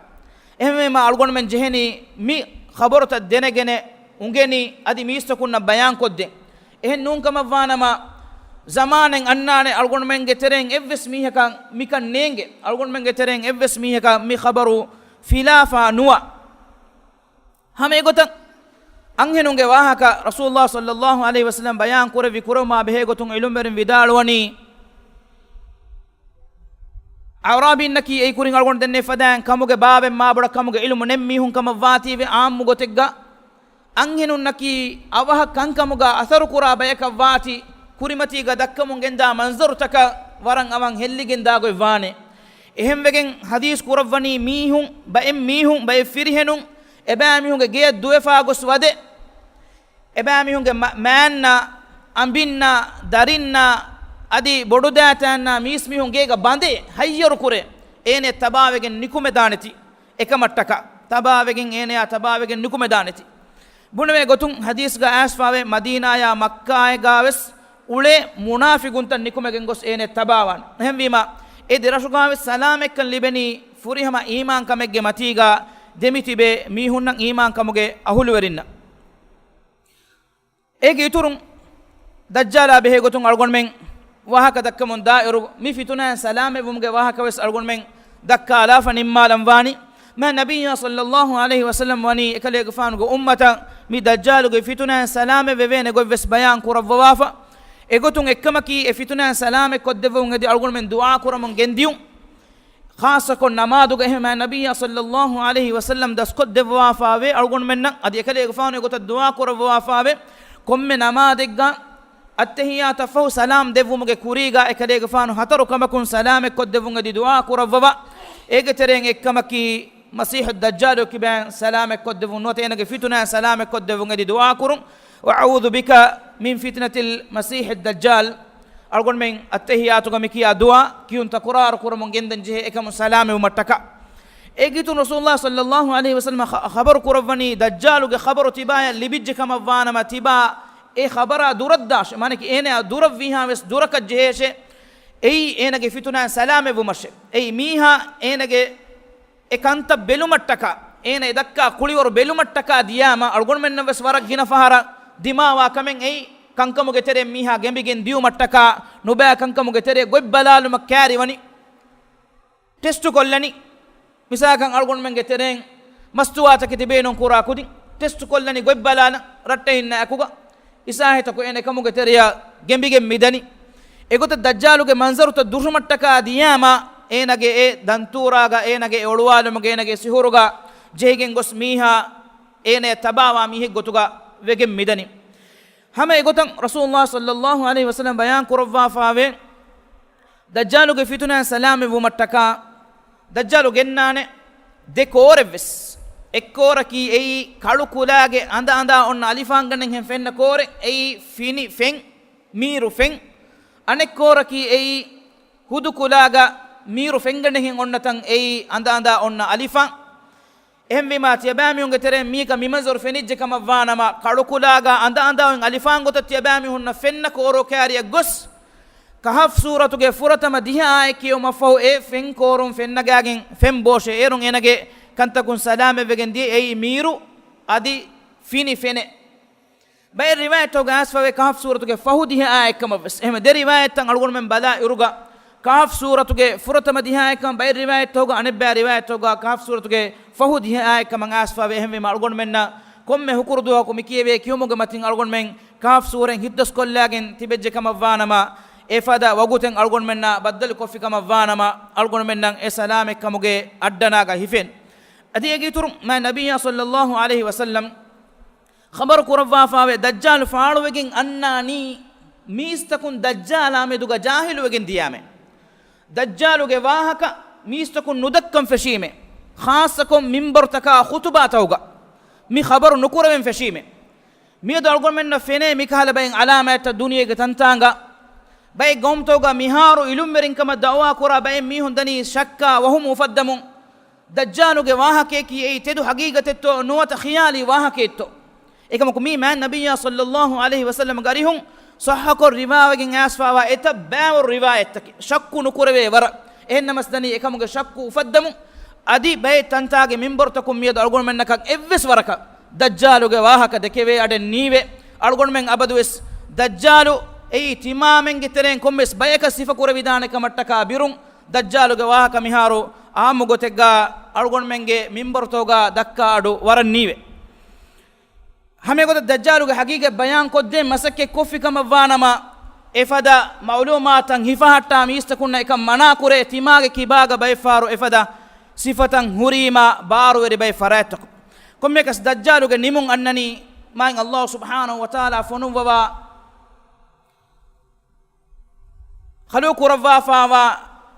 އެހެންވީމަ އަޅުގަނޑުމެން ޖެހެނީ މި ޚަބަރުތައް ދެނެގެނެ އުނގެނީ އަދި މީސްތަކުންނަށް ބަޔާންކޮށްދޭން. އެހެން ނޫންކަމަށްވާނަމަ، ޒަމާނެއް އަންނާނެ އަޅުގަނޑުމެންގެ ތެރެއިން އެއްވެސް މީހަކަށް މިކަން ނޭނގެ، އަޅުގަނޑުމެންގެ ތެރެއިން އެއްވެސް މީހަކަށް މި ޚަބަރު ފިލާފާ ނުވާ. ހަމަ އެގޮތަށް އަންހެނުންގެ ވާހަކަ ރަސޫލުﷲ ޞައްލަﷲ ޢަލައިހި ވަސައްލަމް ބަޔާން ކުރެއްވި ކުރެވުމާ ބެހޭގޮތުން ޢިލްމުވެރިން ވިދާޅުވަނީ، އަޢްރާބީންނަކީ އެއީ ކުރިން އަޅުގަނޑު ދެންނެވި ފަދައިން ކަމުގެ ބާވެއް މާބޮޑަށް ކަމުގެ ޢިލްމު ނެތް މީހުން ކަމަށްވާތީވެ ޢާއްމު ގޮތެއްގަ، އަންހެނުންނަކީ އަވަހަށް ކަންކަމުގަ އަސަރުކުރާ ބަޔަކަށް ވާތީ، ކުރިމަތީގަ ދައްކަމުން ގެންދާ މަންޒަރުތަކަށް ވަރަށް އަވަހަށް ހެއްލިގެން ދާގޮތް ވާނެ. އެހެންވެގެން ޙަދީޘް ކުރައްވަނީ މީހުން، ބައެއް މީހުން، ބައެއް ފިރިހެނުން އެބައިމީހުންގެ ގެޔަށް ދުވެފާ ގޮސް ވަދެ، އެބައިމީހުންގެ މަ-، މައިންނާ، އަނބިންނާ، ދަރިންނާ، އަދި ބޮޑުދައިތައިންނާ މީސްމީހުން ގޭގަ ބަނދޭ، ހައްޔަރު ކުރޭ، އޭނަ ތަބާވެގެން ނިކުމެދާނެތީ. އެކަމަށްޓަކާ ތަބާވެގެން، އޭނަޔާ ތަބާވެގެން ނިކުމެދާނެތީ. ބުނެވޭ ގޮތުން ޙަދީޘްގަ އައިސްފާވޭ، މަދީނާޔާ މައްކާއެއްގަވެސް އުޅޭ މުނާފިގުންތައް ނިކުމެގެން ގޮސް އޭނަ ތަބާވާނެ. އެހެންވީމަ، އެ ދެރަށުގަވެސް ސަލާމަތްކަން ލިބެނީ ފުރިހަމަ އީމާންކަމެއްގެ މަތީގަ ދެމިތިބޭ މީހުންނަށް، އީމާންކަމުގެ އަހުލުވެރިންނަށް. އޭގެ އިތުރުން، ދައްޖާލާ ބެހޭގޮތުން އަޅުގަނޑުމެން ވާހަކަ ދައްކަމުން ދާއިރު، މި ފިތުނައިން ސަލާމަތްވުމުގެ ވާހަކަވެސް އަޅުގަނޑުމެން ދައްކާލާފަ ނިންމާލަން ވާނީ. މާތް ނަބިއްޔާ ޞައްލަﷲ ޢަލައިހި ވަސައްލަމް ވަނީ އެކަލޭގެފާނުގެ އުއްމަތަށް މި ދައްޖާލުގެ ފިތުނައިން ސަލާމަތް ވެވޭނެ ގޮތްވެސް ބަޔާން ކުރައްވަވާފަ. އެގޮތުން އެއްކަމަކީ، އެ ފިތުނައިން ސަލާމަތް ކޮށްދެއްވުން އެދި އަޅުގަނޑުމެން ދުޢާ ކުރަމުން ގެންދިޔުން. ޚާއްޞަކޮށް ނަމާދުގަ އެހެންމާ ނަބިއްޔާ ޞައްލަﷲ ޢަލައިހި ވަސައްލަމް ދަސްކޮށްދެއްވާފާވޭ، އަޅުގަނޑުމެންނަށް އަދި އެކަލޭގެފާނު އެގޮތަށް ދުޢާ ކުރައްވާފާވޭ. ކޮންމެ ނަމާދެއްގަ އައްތަޙިއްޔާތަށް ފަހު ސަލާމް ދެއްވުމުގެ ކުރީގަ އެކަލޭގެފާނު ހަތަރު ކަމަކުން ސަލާމަތްކޮށްދެއްވުން އެދި ދުޢާ ކުރައްވަވާ. އޭގެ ތެރެއިން އެއްކަމަކީ، މަސީޙު ދައްޖާލު ކިބައިން ސަލާމަތްކޮށްދެއްވުން ނުވަތަ އޭނަގެ ފިތުނައިން ސަލާމަތްކޮށްދެއްވުން އެދި ދުޢާ ކުރުން. وأعوذ بك من فتنة المسيح الدجال. އަޅުގަނޑުމެން އައްތަޙިއްޔާތުގަ މިކިޔާ ދުޢާ ކިޔުން ތަކުރާރު ކުރަމުން ގެންދަން ޖެހޭ އެކަމުން ސަލާމަތްވުމަށްޓަކާ. އޭގެ އިތުރުން ރަސޫލުﷲ ޞައްލަﷲ ޢަލައިހި ވަސައްލަމަ ޚަ-، ޚަބަރު ކުރައްވަނީ ދައްޖާލުގެ ޚަބަރު ތިބާޔަށް ލިބިއްޖެ ކަމަށްވާނަމަ، ތިބާ އެ ޚަބަރާ ދުރަށްދާށޭ. މާނަކީ އޭނަޔާ ދުރަށްވީހާވެސް ދުރަކަށް ޖެހޭށޭ. އެއީ އޭނަގެ ފިތުނައިން ސަލާމަތްވުމަށޭ. އެއީ މީހާ އޭނަގެ އެ ކަންތައް ބެލުމަށްޓަކާ، އޭނަ އެ ދައްކާ ކުޅިވަރު ބެލުމަށްޓަކާ ދިޔާމަ، އަޅުގަނޑުމެންނަށްވެސް ވަރަށް ގިނަ ފަހަރަށް ދިމާވާ ކަމެއް އެއީ، ކަންކަމުގެ ތެރެއިން މީހާ ގެނބިގެން ދިޔުމަށްޓަކާ، ނުބައި ކަންކަމުގެ ތެރޭ ގޮތްބަލާލުމަށް ކައިރިވަނީ. ޓެސްޓު ކޮށްލަނީ. މިސާލަކަށް އަޅުގަނޑުމެންގެ ތެރެއިން މަސްތުވާތަކެތި ބޭނުން ކުރާ ކުދިން ޓެސްޓު ކޮށްލަނީ ގޮތްބަލާލަން ރައްޓެހިންނާ އެކުގަ. އިސާހިތަކު އޭނަ އެކަމުގެ ތެރެޔަށް ގެނބިގެން މިދަނީ. އެގޮތަށް ދައްޖާލުގެ މަންޒަރުތައް ދުށުމަށްޓަކާ ދިޔާމަ، އޭނަގެ އެ ދަންތޫރާގަ، އޭނަގެ އެ އޮޅުވާލުމުގަ، އޭނަގެ ސިހުރުގަ ޖެހިގެން ގޮސް މީހާ އޭނަޔަށް ތަބާވާ މީހެއް ގޮތުގަ ވެގެން މިދަނީ. ހަމަ އެގޮތަށް ރަސޫލުﷲ ޞައްލަﷲ ޢަލައިހި ވަސައްލަމަ ބަޔާން ކުރައްވާފާވޭ، ދައްޖާލުގެ ފިތުނައިން ސަލާމަތްވުމަށްޓަކާ ދައްޖާލު ގެންނާނެ ދެ ކޯރެއްވެސް. އެއް ކޯރަކީ އެއީ ކަޅު ކުލާގެ އަނދަ އަނދާ އޮންނަ އަލިފާންގަނޑެއްހެން ފެންނަ ކޯރެއް، އެއީ ފިނި ފެން، މީރު ފެން. އަނެއް ކޯރަކީ އެއީ ހުދު ކުލާގަ މީރު ފެންގަނޑެއްހެން އޮންނަ ތަން، އެއީ އަނދަ އަނދާ އޮންނަ އަލިފާން. އެހެންވީމާ، ތިޔަބައިމީހުންގެ ތެރެއިން މީގަ މިމަންޒަރު ފެނިއްޖެ ކަމަށްވާނަމަ، ކަޅުކުލާގަ އަނދަ އަނދާ އޮތް އަލިފާން ގޮތަށް ތިޔަބައިމީހުންނަށް ފެންނަ ކޯރު ކައިރިއަށް ގޮސް، ކަހަފް ސޫރަތުގެ ފުރަތަމަ ދިހަ އާޔަތް ކިޔެވުމަށްފަހު އެ ފެން ކޯރުން ފެންނަގާގެން ފެން ބޯށޭ. އޭރުން އޭނަގެ ކަންތަކުން ސަލާމަތްވެގެން ދިޔަ، އެއީ މީރު އަދި ފިނި ފެނެއް. ބައެއް ރިވާޔަތްތަކުގަ އައިސްފަވޭ ކަހަފް ސޫރަތުގެ ފަހު ދިހަ އާޔަތްކަމަށްވެސް. އެހެންވެ، ދެ ރިވާޔަތްތައް އަޅުގަނޑުމެން ބަލާ އިރުގަ، ކަހަފް ސޫރަތުގެ ފުރަތަމަ ދިހަ އާޔަތްކަމަށް، ބައެއް ރިވާޔަތްތަކުގަ، އަނެއްބައި ރިވާޔަތްތަކުގަ ކަހަފް ސޫރަތުގެ ފަހު ދިހަ އާޔަތްކަމަށް އައިސްފަވޭ. އެހެންވީމަ، އަޅުގަނޑުމެންނަށް ކޮންމެ ހުކުރު ދުވަހަކު މި ކިޔެވޭ ކިޔުމުގެ މަތިން އަޅުގަނޑުމެން ކަހަފް ސޫރަތް ހިތްދަސްކޮށްލާގެން ތިބެއްޖެ ކަމަށްވާނަމަ، އެފަދަ ވަގުތެއް އަޅުގަނޑުމެންނާ ބައްދަލުކޮށްފި ކަމަށްވާނަމަ، އަޅުގަނޑުމެންނަށް އެ ސަލާމަތްކަމުގެ އައްޑަނާގަ ހިފޭނެ. އަދި އޭގެ އިތުރުން މާތް ނަބިއްޔާ ޞައްލައްލާހު ޢަލައިހި ވަސައްލަމް ޚަބަރު ކުރައްވާފާވޭ، ދައްޖާލު ފާޅުވެގެން އަންނާނީ، މީސްތަކުން ދައްޖާލާ މެދުގަ ޖާހިލުވެގެން ދިޔާމޭ. ދައްޖާލުގެ ވާހަކަ މީސްތަކުން ނުދައްކަން ފެށީމޭ. ޚާއްޞަކޮށް މިންބަރުތަކާ ޚުތުބާތަކުގަ މި ޚަބަރު ނުކުރެވެން ފެށީމޭ. މިއަދު އަޅުގަނޑުމެންނަށް ފެނޭ މިކަހަލަ ބައެއް ޢަލާމާތްތައް ދުނިޔޭގެ ތަންތާނގަ. ބައެއް ގައުމުތަކުގަ މިހާރު އިލުމްވެރިންކަމަށް ދައުވާ ކުރާ ބައެއް މީހުން ދަނީ ޝައްކާ ވަހުމު އުފައްދަމުން، ދައްޖާލުގެ ވާހަކަޔަކީ އެއީ ތެދު ހަގީގަތެއްތޯ ނުވަތަ ޚިޔާލީ ވާހަކައެއްތޯ؟ އެކަމަކު މީ މާތް ނަބިއްޔާ ޞައްލައްލާހު ޢަލައިހި ވަސައްލަމަގެ އަރިހުން ޞައްޙަކޮށް ރިވާވެގެން އައިސްފާވާ އެތައް ބައިވަރު ރިވާޔަތްތަކެއް، ޝައްކު ނުކުރެވޭ ވަރަށް. އެހެންނަމަސް ދަނީ އެކަމުގެ ޝައްކު އުފައްދަމުން، އަދި ބައެއް ތަންތާގެ މިންބަރުތަކުން މިއަދު އަޅުގަނޑުމެންނަކަށް އެއްވެސް ވަރަކަށް ދައްޖާލުގެ ވާހަކަ ދެކެވޭ އަޑެއް ނީވޭ. އަޅުގަނޑުމެން އަބަދުވެސް ދައްޖާލު އެއީ ތިމާމެންގެ ތެރެއިން ކޮންމެސް ބަޔަކަށް ސިފަކުރެވިދާނެ ކަމަށްޓަކާ ބިރުން، ދައްޖާލުގެ ވާހަކަ މިހާރު އާއްމު ގޮތެއްގަ އަޅުގަނޑުމެންގެ މިންބަރުތަކުގަ ދައްކާ އަޑު ވަރަށް ނީވޭ. ހަމައެގޮތަށް ދައްޖާލުގެ ހަގީގަތް ބަޔާން ކޮށްދޭން މަސައްކަތް ކޮށްފި ކަމަށްވާނަމަ، އެފަދަ މަޢުލޫމާތަށް ހިފަހައްޓާ މީސްތަކުންނަށް އެކަން މަނާކުރޭ، ތިމާގެ ކިބާގަ ބައެއްފަހަރު އެފަދަ ސިފަތައް ހުރީމާ ބާރުވެރި ބައެއް ފަރާތްތަކުން. ކޮންމެއަކަސް ދައްޖާލުގެ ނިމުން އަންނަނީ މާތް ﷲ ސުބްޙާނަހޫ ވަތަޢާލާ ފޮނުއްވަވާ ޚަލްޤު ކުރައްވާފާވާ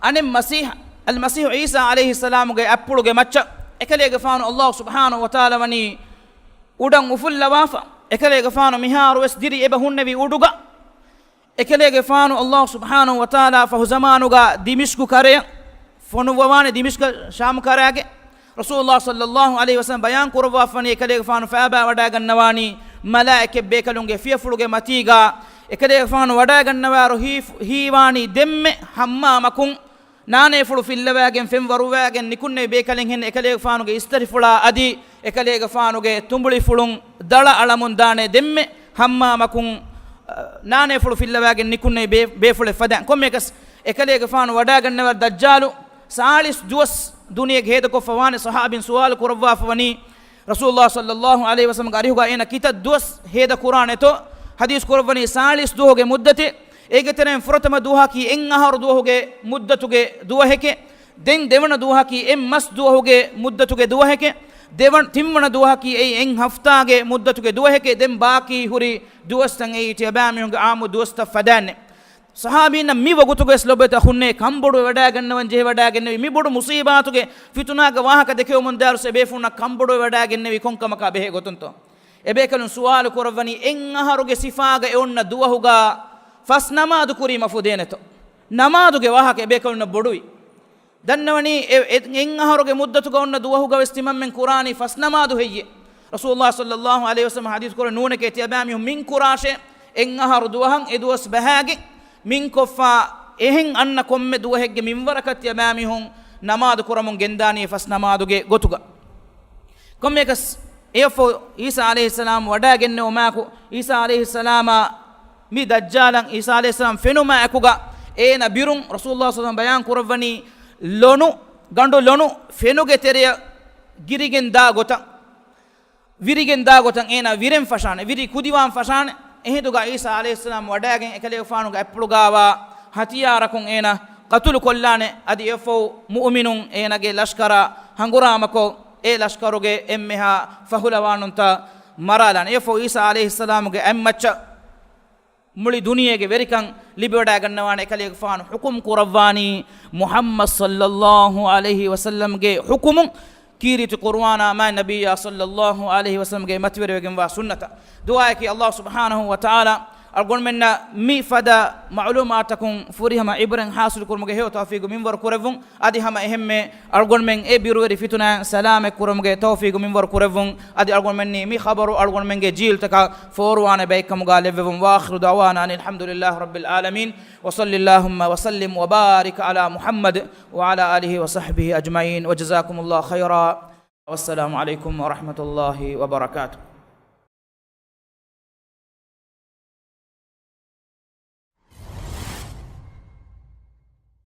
އަނެއް މަސީޙް، އަލްމަސީޙު ޢީސާ ޢަލައިހިއްސަލާމުގެ އަތްޕުޅުގެ މައްޗަށް. އެކަލޭގެފާނު ﷲ ސުބްޙާނަހޫ ވަތަޢާލާ ވަނީ އުޑަށް އުފުއްލަވާފަ. އެކަލޭގެފާނު މިހާރުވެސް ދިރި އެބަ ހުންނެވި އުޑުގަ. އެކަލޭގެފާނު ﷲ ސުބްޙާނަހޫ ވަތަޢާލާ ފަހު ޒަމާނުގަ ދިމިޝްޤު ކަރަޔަށް ފޮނުއްވަވާނެ، ދިމިޝްޤަށް ޝާމް ކަރާގެ. ރަސޫލުﷲ ޞައްލައްލާހު ޢަލައިހި ވަސައްލަމަ ބަޔާން ކުރައްވާފަވަނީ އެކަލޭގެފާނު ފައިބާ ވަޑައިގަންނަވާނީ މަލާއިކަތް ބޭކަލުންގެ ފިޔަފުޅުގެ މަތީގަ. އެކަލޭގެފާނު ވަޑައިގަންނަވާއިރު ހީ-، ހީވާނީ ދެންމެ ހައްމާމަކުން ނާނޭފުޅު ފިއްލަވާގެން ފެން ވަރުވާގެން ނިކުންނެވި ބޭކަލެއްހެން އެކަލޭގެފާނުގެ އިސްތަށިފުޅާ އަދި އެކަލޭގެފާނުގެ ތުނބުޅިފުޅުން ދަޅަ އަޅަމުން ދާނެ ދެންމެ ހައްމާމަކުން، އަ، ނާނޭފުޅު ފިއްލަވާގެން ނިކުންނެވި ބޭ-، ބޭފުޅެއް ފަދައިން. ކޮންމެއަކަސް އެކަލޭގެފާނު ވަޑައިގަންނަވާ ދައްޖާލު ސާޅީސް ދުވަސް ދުނިޔޭގަ ހޭދަކޮށްފަވާނެ. ޞަޙާބީން ސުވާލު ކުރައްވާފަވަނީ، ރަސޫލުﷲ ޞައްލައްލާހު ޢަލައިހި ވަސައްލަމަގެ އަރިހުގަ އޭނަ ކިތައް ދުވަސް ހޭދަ ކުރާނެތޯ؟ ޙަދީޘް ކުރައްވަނީ ސާޅީސް ދުވަހުގެ މުއްދަތެއް. އޭގެ ތެރެއިން ފުރަތަމަ ދުވަހަކީ އެއް އަހަރު ދުވަހުގެ މުއްދަތުގެ ދުވަހެކޭ. ދެން ދެވަނަ ދުވަހަކީ އެއް މަސް ދުވަހުގެ މުއްދަތުގެ ދުވަހެކޭ. ދެވަން-، ތިންވަނަ ދުވަހަކީ އެއީ އެއް ހަފްތާގެ މުއްދަތުގެ ދުވަހެކޭ. ދެން ބާކީ ހުރި ދުވަސްތައް އެއީ ތިޔަބައިމީހުންގެ އާއްމު ދުވަސްތައް ފަދައިންނޭ. ޞަޙާބީންނަށް މި ވަގުތުގަވެސް ލޮބުވެތި އަޚުންނޭ، ކަންބޮޑުވެވަޑައިގަންނަވަން ޖެހިވަޑައިގެންނެވި މި ބޮޑު މުޞީބާތުގެ ފިތުނާގެ ވާހަކަ ދެކެވުމުން ދާއިރު އެބޭފުޅުންނަށް ކަންބޮޑުވެވަޑައިގެންނެވީ ކޮންކަމަކާ ބެހޭ ގޮތުންތޯ؟ އެބޭކަލުން ސުވާލު ކުރައްވަނީ، އެއް އަހަރުގެ ސިފާގަ އެ އޮންނަ ދުވަހުގަ ފަސް ނަމާދު ކުރީމަ ފުދޭނެތޯ؟ ނަމާދުގެ ވާހަކަ އެބޭކަލުންނަށް ބޮޑުވި. ދަންނަވަނީ އެ، އެ، އެއް އަހަރުގެ މުއްދަތުގަ އޮންނަ ދުވަހުގަވެސް ތިމަންމެން ކުރާނީ ފަސް ނަމާދު ހެއްޔޭ؟ ރަސޫލުﷲ ޞައްލައްލާހު ޢަލައިހި ވަސައްލަމަ ޙަދީޘް ކުރަނީ ނޫނެކޭ ތިޔަބައިމީހުން މިން ކުރާށޭ، އެއް އަހަރު ދުވަހަށް އެ ދުވަސް ބަހާގެން މިން ކޮށްފަ އެހެން އަންނަ ކޮންމެ ދުވަހެއްގެ މިންވަރަކަށް ތިޔަބައިމީހުން ނަމާދު ކުރަމުން ގެންދާނީ ފަސް ނަމާދުގެ ގޮތުގަ. ކޮންމެއަކަސް އެއަށްފަހު ޢީސާ ޢަލައިހިއްސަލާމް ވަޑައިގެންނެވުމާއެކު، ޢީސާ ޢަލައިހިއްސަލާމާ މި ދައްޖާލަށް ޢީސާ ޢަލައިހިއްސަލާމް ފެނުމާއެކުގަ އޭނަ ބިރުން ރަސޫލުﷲ ޞައްލައްލާހު ޢަލައިހި ވަސައްލަމަ ބަޔާން ކުރައްވަނީ ލޮނު، ގަނޑު ލޮނު ފެނުގެ ތެރެއަށް ގިރިގެން ދާ ގޮތަށް، ވިރިގެން ދާ ގޮތަށް އޭނަ ވިރެން ފަށާނެ، ވިރި ކުދިވާން ފަށާނެ. އެހިނދުގަ ޢީސާ ޢަލައިހިއްސަލާމް ވަޑައިގެން އެކަލޭގެފާނުގެ އަތްޕުޅުގާވާ ހަތިޔާރަކުން އޭނަ ޤަތުލު ކޮށްލާނެ. އަދި އެއަށްފަހު މުއުމިނުން އޭނަގެ ލަޝްކަރަށް ހަނގުރާމަކޮށް، އެ ލަޝްކަރުގެ އެންމެހާ ފަހުލަވާނުންތައް މަރާލާނެ. އެއަށްފަހު ޢީސާ ޢަލައިހިއްސަލާމުގެ އަތްމައްޗަށް މުޅި ދުނިޔޭގެ ވެރިކަން ލިބިވަޑައިގަންނަވާނެ. އެކަލޭގެފާނު ޙުކުމް ކުރައްވާނީ މުޙައްމަދު ޞައްލައްލާހު ޢަލައިހި ވަސައްލަމްގެ ޙުކުމުން، ކީރިތި ޤުރުއާނާ މާތް ނަބިއްޔާ ޞައްލައްލާހު ޢަލައިހި ވަސައްލަމްގެ މަތިވެރިވެގެންވާ ސުންނަތަށް. ދުޢާއަކީ ﷲ ސުބްޙާނަހޫ ވަތަޢާލާ އަޅުގަނޑުމެންނަށް މި ފަދަ މަޢުލޫމާތަކުން ފުރިހަމަ ޢިބްރަތް ޙާޞިލު ކުރުމުގެ ހެޔޮ ތައުފީޤު މިންވަރު ކުރެއްވުން. އަދި ހަމަ އެހެންމެ އަޅުގަނޑުމެން އެ ބިރުވެރި ފިތުނައިން ސަލާމަތް ކުރުމުގެ ތައުފީޤު މިންވަރު ކުރެއްވުން. އަދި އަޅުގަނޑުމެންނީ މި ޚަބަރު އަޅުގަނޑުމެންގެ ޖީލްތަކަށް ފޯރުވާނެ ބައެއްކަމުގަ ލެއްވެވުން. وآخر دعوانا أن الحمد لله رب العالمين وصل اللهم وسلم وبارك على محمد وعلى آله وصحبه أجمعين وجزاكم الله خيرا. والسلام عليكم ورحمة الله وبركاته.